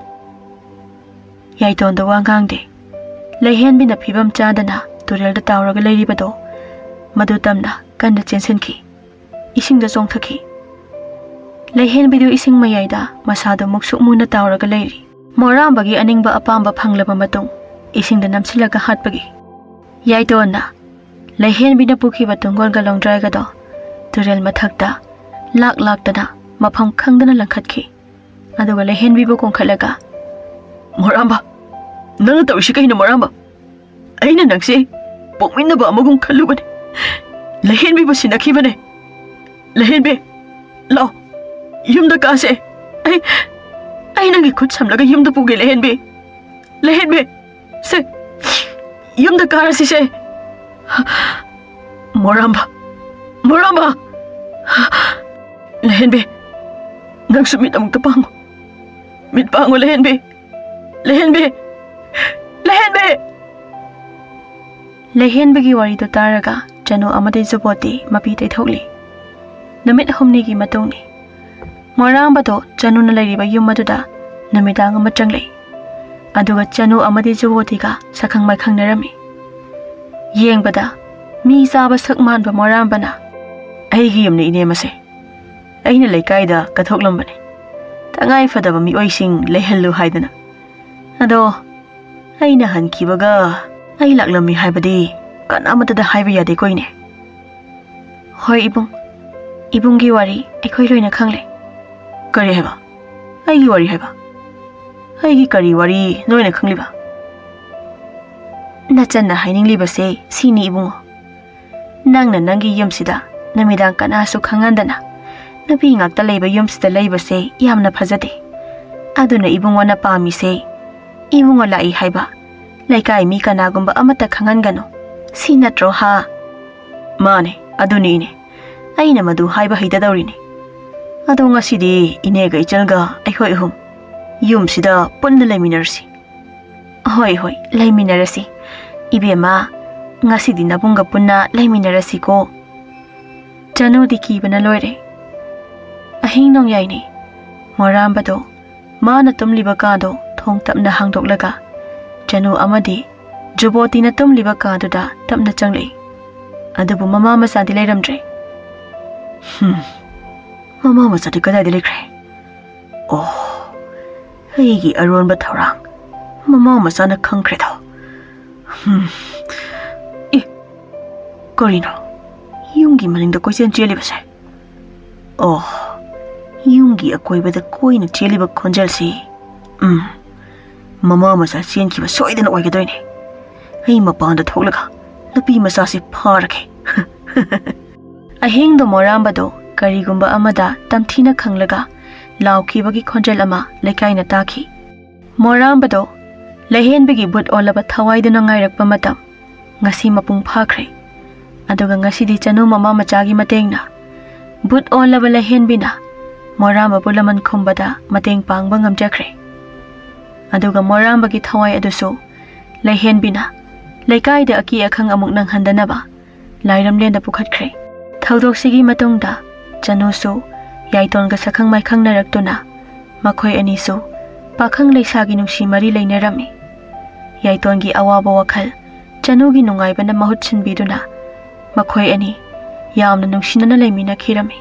ꯌꯥꯏꯇꯣꯟꯗꯣ ꯋꯥ ꯉꯥꯡꯗꯦ꯫ ꯂꯩꯍꯦꯟꯕꯤꯅ ꯐꯤꯕꯝ ꯆꯥꯗꯅ ꯇꯨꯔꯦꯜꯗ ꯇꯥꯎꯔꯒ ꯂꯩꯔꯤꯕꯗꯣ ꯃꯗꯨ ꯇꯝꯅ ꯀꯟꯅ ꯆꯦꯟꯁꯤꯟꯈꯤ꯫ ꯏꯁꯤꯡꯗ ꯆꯣꯡꯊꯈꯤ꯫ ꯂꯩꯍꯦꯟꯕꯤꯗꯨ ꯏꯁꯤꯡ ꯃꯌꯥꯏꯗ ꯃꯁꯥꯗꯨ ꯃꯨꯛꯁꯨꯛ ꯃꯨꯅ ꯇꯥꯎꯔꯒ ꯂꯩꯔꯤ꯫ ꯃꯣꯔꯥꯝꯕꯒꯤ ꯑꯅꯤꯡꯕ ꯑꯄꯥꯝꯕ ꯐꯪꯂꯕ ꯃꯇꯨꯡ ꯏꯁꯤꯡꯗ ꯅꯝꯁꯤꯜꯂꯒ ꯍꯥꯠꯄꯒꯤ ꯌꯥꯏꯇꯣꯟꯅ ꯂꯩꯍꯦꯟꯕꯤꯅ ꯄꯨꯈꯤꯕ ꯇꯨꯡꯒꯣꯜꯒ ꯂꯣꯡꯗ꯭ꯔꯥꯏꯒꯗꯣ ꯇꯨꯔꯦꯜ ꯃꯊꯛꯇ ꯂꯥꯛ ꯂꯥꯛꯇꯅ ꯃꯐꯝ ꯈꯪꯗꯅ ꯂꯪꯈꯠꯈꯤ꯫ ꯑꯗꯨꯒ ꯂꯩꯍꯦꯟꯕꯤꯕꯨ ꯀꯣꯟꯈꯠꯂꯒ ꯃꯣꯔꯥꯝꯕ, ꯅꯪꯅ ꯇꯧꯔꯤꯁꯤ ꯀꯩꯅꯣ, ꯃꯣꯔꯥꯝꯕ? ꯑꯩꯅ ꯅꯪꯁꯦ ꯄꯣꯛꯃꯤꯟꯅꯕ ꯑꯃꯒꯨꯝ ꯈꯜꯂꯨꯕꯅꯦ꯫ ꯂꯩꯍꯦꯟꯕꯤꯕꯨ ꯁꯤꯟꯅꯈꯤꯕꯅꯦ꯫ ꯂꯩꯍꯦꯟꯕꯤ, ꯂꯥꯎ, ꯌꯨꯝꯗ ꯀꯥꯁꯦ꯫ ꯑꯩ, ꯑꯩ ꯅꯪꯒꯤ ꯈꯨꯠ ꯁꯝꯂꯒ ꯌꯨꯝꯗ ꯄꯨꯒꯦ, ꯂꯩꯍꯦꯟꯕꯤ꯫ ꯂꯩꯍꯦꯟꯕꯤ, ꯁꯦ, ꯌꯨꯝꯗ ꯀꯥꯔꯁꯤꯁꯦ꯫ ꯃꯣꯔꯥꯝꯕ, ꯃꯣꯔꯥꯝꯕ꯫ ꯂꯩꯍꯦꯟꯕꯤ, ꯅꯪꯁꯨ ꯃꯤꯠ ꯑꯃꯨꯛꯇ ꯄꯥꯡꯉꯨ꯫ ꯃꯤꯠ ꯄꯥꯡꯉꯨ, ꯂꯩꯍꯦꯟꯕꯤ꯫ ꯂꯩꯍꯦꯟꯕꯤ! ꯂꯩꯍꯦꯟꯕꯤ! ꯂꯩꯍꯦꯟꯕꯒꯤ ꯋꯥꯔꯤꯗꯨ ꯇꯥꯔꯒ ꯆꯅꯨ ꯑꯃꯗꯤ ꯖꯨꯕꯣꯠꯇꯤ ꯃꯄꯤ ꯇꯩꯊꯣꯛꯂꯤ꯫ ꯅꯨꯃꯤꯠ ꯍꯨꯝꯅꯤꯒꯤ ꯃꯇꯨꯡꯅꯤ꯫ ꯃꯣꯔꯥꯝꯕꯗꯣ ꯆꯅꯨꯅ ꯂꯩꯔꯤꯕ ꯌꯨꯝ ꯑꯗꯨꯗ ꯅꯨꯃꯤꯗꯥꯡ ꯑꯃ ꯆꯪꯂꯛꯏ꯫ ꯑꯗꯨꯒ ꯆꯅꯨ ꯑꯃꯗꯤ ꯖꯨꯕꯣꯠꯇꯤꯒ ꯁꯛꯈꯪ ꯃꯥꯏꯈꯪꯅꯔꯝꯃꯤ꯫ ꯌꯦꯡꯕꯗ ꯃꯤ ꯆꯥꯕ ꯁꯛ ꯃꯥꯟꯕ ꯃꯣꯔꯥꯝꯕꯅ, "ꯑꯩꯒꯤ ꯌꯨꯝꯅꯤ, ꯏꯅꯦ, ꯃꯁꯦ꯫ ꯑꯩꯅ ꯂꯩꯀꯥꯏꯗ ꯀꯠꯊꯣꯛꯂꯝꯕꯅꯤ, ꯇꯉꯥꯏ ꯐꯗꯕ ꯃꯤꯑꯣꯏꯁꯤꯡ ꯂꯩꯍꯜꯂꯨ ꯍꯥꯏꯗꯅ꯫ ꯑꯗꯣ ꯑꯩꯅ ꯍꯟꯈꯤꯕꯒ ꯑꯩ ꯂꯥꯛꯂꯝꯃꯤ ꯍꯥꯏꯕꯗꯤ ꯀꯅꯥꯃꯠꯇꯗ ꯍꯥꯏꯕ ꯌꯥꯗꯦꯀꯣ, ꯏꯅꯦ?" "ꯍꯣꯏ ꯏꯕꯨꯡ, ꯏꯕꯨꯡꯒꯤ ꯋꯥꯔꯤ ꯑꯩꯈꯣꯏ ꯂꯣꯏꯅ ꯈꯪꯂꯦ꯫" "ꯀꯔꯤ ꯍꯥꯏꯕ? ꯑꯩꯒꯤ ꯋꯥꯔꯤ ꯍꯥꯏꯕ? ꯑꯩꯒꯤ ꯀꯔꯤ ꯋꯥꯔꯤ ꯅꯣꯏꯅ ꯈꯪꯂꯤꯕ?" "ꯅꯆꯟꯅ ꯍꯥꯏꯅꯤꯡꯂꯤꯕꯁꯦ ꯁꯤꯅꯤ ꯏꯕꯨꯡꯉꯣ꯫ ꯅꯪꯅ ꯅꯪꯒꯤ ꯌꯨꯝꯁꯤꯗ ꯅꯨꯃꯤꯗꯥꯡ ꯀꯅꯥꯁꯨ ꯈꯪꯍꯟꯗꯅ ꯅꯨꯄꯤ ꯉꯥꯛꯇ ꯂꯩꯕ ꯌꯨꯝꯁꯤꯗ ꯂꯩꯕꯁꯦ ꯌꯥꯝꯅ ꯐꯖꯗꯦ꯫ ꯑꯗꯨꯅ ꯏꯕꯨꯡꯉꯣꯅ ꯄꯥꯝꯃꯤꯁꯦ, ꯏꯕꯨꯡꯉꯣ ꯂꯥꯛꯏ ꯍꯥꯏꯕ ꯂꯩꯀꯥꯏ ꯃꯤ ꯀꯅꯥꯒꯨꯝꯕ ꯑꯃꯠꯇ ꯈꯪꯍꯟꯒꯅꯨ꯫ ꯁꯤ ꯅꯠꯇ꯭ꯔꯣ, ꯍꯥ?" "ꯃꯥꯅꯦ, ꯑꯗꯨꯅꯤ ꯏꯅꯦ꯫ ꯑꯩꯅ ꯃꯗꯨ ꯍꯥꯏꯕ ꯍꯩꯇꯗꯧꯔꯤꯅꯤ꯫ ꯑꯗꯣ ꯉꯁꯤꯗꯤ ꯏꯅꯦꯒ ꯏꯆꯜꯒ ꯑꯩꯈꯣꯏ ꯑꯍꯨꯝ ꯌꯨꯝꯁꯤꯗ ꯄꯨꯟꯅ ꯂꯩꯃꯤꯟꯅꯔꯁꯤ꯫" "ꯍꯣꯏ, ꯍꯣꯏ, ꯂꯩꯃꯤꯟꯅꯔꯁꯤ꯫ ꯏꯕꯦꯝꯃ, ꯉꯁꯤꯗꯤ ꯅꯕꯨꯡꯒ ꯄꯨꯟꯅ ꯂꯩꯃꯤꯟꯅꯔꯁꯤꯀꯣ꯫" ꯆꯅꯨꯗꯤ ꯀꯤꯕꯅ ꯂꯣꯏꯔꯦ꯫ ꯑꯍꯤꯡ ꯅꯣꯡꯌꯥꯏꯅꯤ꯫ ꯃꯣꯔꯥꯝꯕꯗꯣ ꯃꯥꯅ ꯇꯨꯝꯂꯤꯕ ꯀꯥꯗꯣ ꯊꯣꯡ ꯇꯞꯅ ꯍꯥꯡꯗꯣꯛꯂꯒ ꯆꯅꯨ ꯑꯃꯗꯤ ꯖꯨꯕꯣꯇꯤꯅ ꯇꯨꯝꯂꯤꯕ ꯀꯥꯗꯨꯗ ꯇꯞꯅ ꯆꯪꯂꯛꯏ꯫ ꯑꯗꯨꯕꯨ ꯃꯃꯥ ꯃꯆꯥꯗꯤ ꯂꯩꯔꯝꯗ꯭ꯔꯦ꯫ "ꯍꯨꯝ, ꯃꯃꯥ ꯃꯆꯥꯗꯤ ꯀꯗꯥꯏꯗ ꯂꯩꯈ꯭ꯔꯦ? ꯑꯣ, ꯑꯩꯒꯤ ꯑꯔꯣꯟꯕ ꯊꯧꯔꯥꯡ ꯃꯃꯥ ꯃꯆꯥꯅ ꯈꯪꯈ꯭ꯔꯦꯗꯣ꯫ ꯍꯨꯝ, ꯑꯦ, ꯀꯔꯤꯅꯣ ꯌꯨꯝꯒꯤ ꯃꯅꯤꯡꯗ ꯀꯣꯏꯆꯦꯟ ꯆꯦꯜꯂꯤꯕꯁꯦ? ꯑꯣ, ꯌꯨꯝꯒꯤ ꯑꯀꯣꯏꯕꯗ ꯀꯣꯏꯅ ꯆꯦꯜꯂꯤꯕ ꯈꯣꯟꯖꯦꯜꯁꯤ꯫ ꯎꯝ, ꯃꯃꯥ ꯃꯆꯥ ꯆꯦꯟꯈꯤꯕ ꯁꯣꯏꯗꯅ ꯑꯣꯏꯒꯗꯣꯏꯅꯦ꯫ ꯑꯩ ꯃꯄꯥꯟꯗ ꯊꯣꯛꯂꯒ ꯅꯨꯄꯤ ꯃꯆꯥꯁꯤ ꯐꯥꯔꯒꯦ꯫ ꯑꯍꯤꯡꯗꯣ ꯃꯣꯔꯥꯝꯕꯗꯣ ꯀꯔꯤꯒꯨꯝꯕ ꯑꯃꯗ ꯇꯝꯊꯤꯅ ꯈꯪꯂꯒ ꯂꯥꯎꯈꯤꯕꯒꯤ ꯈꯣꯟꯖꯦꯜ ꯑꯃ ꯂꯩꯀꯥꯏꯅ ꯇꯥꯈꯤ꯫ ꯃꯣꯔꯥꯝꯕꯗꯣ ꯂꯩꯍꯦꯟꯕꯤꯒꯤ ꯕꯨꯠ ꯑꯣꯜꯂꯕ ꯊꯋꯥꯏꯗꯨꯅ ꯉꯥꯏꯔꯛꯄ ꯃꯇꯝ ꯉꯁꯤ ꯃꯄꯨꯡ ꯐꯥꯈ꯭ꯔꯦ꯫ ꯑꯗꯨꯒ ꯉꯁꯤꯗꯤ ꯆꯅꯨ ꯃꯃꯥ ꯃꯆꯥꯒꯤ ꯃꯇꯦꯡꯅ ꯕꯨꯠ ꯑꯣꯜꯂꯕ ꯂꯩꯍꯦꯟꯕꯤꯅ ꯃꯣꯔꯥꯝꯕꯕꯨ ꯂꯃꯟ ꯈꯨꯝꯕꯗ ꯃꯇꯦꯡ ꯄꯥꯡꯕ ꯉꯝꯖꯈ꯭ꯔꯦ꯫ ꯑꯗꯨꯒ ꯃꯣꯔꯥꯝꯕꯒꯤ ꯊꯋꯥꯏ ꯑꯗꯨꯁꯨ ꯂꯩꯍꯦꯟꯕꯤꯅ ꯂꯩꯀꯥꯏꯗ ꯑꯀꯤ ꯑꯈꯪ ꯑꯃꯨꯛ ꯅꯪꯍꯟꯗꯅꯕ ꯂꯥꯏꯔꯝꯂꯦꯟꯗ ꯄꯨꯈꯠꯈ꯭ꯔꯦ꯫ ꯊꯧꯗꯣꯛꯁꯤꯒꯤ ꯃꯇꯨꯡꯗ ꯆꯅꯨꯁꯨ ꯌꯥꯏꯇꯣꯟꯒ ꯁꯛꯈꯪ ꯃꯥꯏꯈꯪꯅꯔꯛꯇꯨꯅ ꯃꯈꯣꯏ ꯑꯅꯤꯁꯨ ꯄꯥꯈꯪ ꯂꯩꯁꯥꯒꯤ ꯅꯨꯡꯁꯤ ꯃꯔꯤ ꯂꯩꯅꯔꯝꯃꯤ꯫ ꯌꯥꯏꯇꯣꯟꯒꯤ ꯑꯋꯥꯕ ꯋꯥꯈꯜ ꯆꯅꯨꯒꯤ ꯅꯨꯡꯉꯥꯏꯕꯅ ꯃꯍꯨꯠ ꯁꯤꯟꯕꯤꯗꯨꯅ ꯃꯈꯣꯏ ꯑꯅꯤ ꯌꯥꯝꯅ ꯅꯨꯡꯁꯤꯅꯅ ꯂꯩꯃꯤꯟꯅꯈꯤꯔꯝꯃꯤ꯫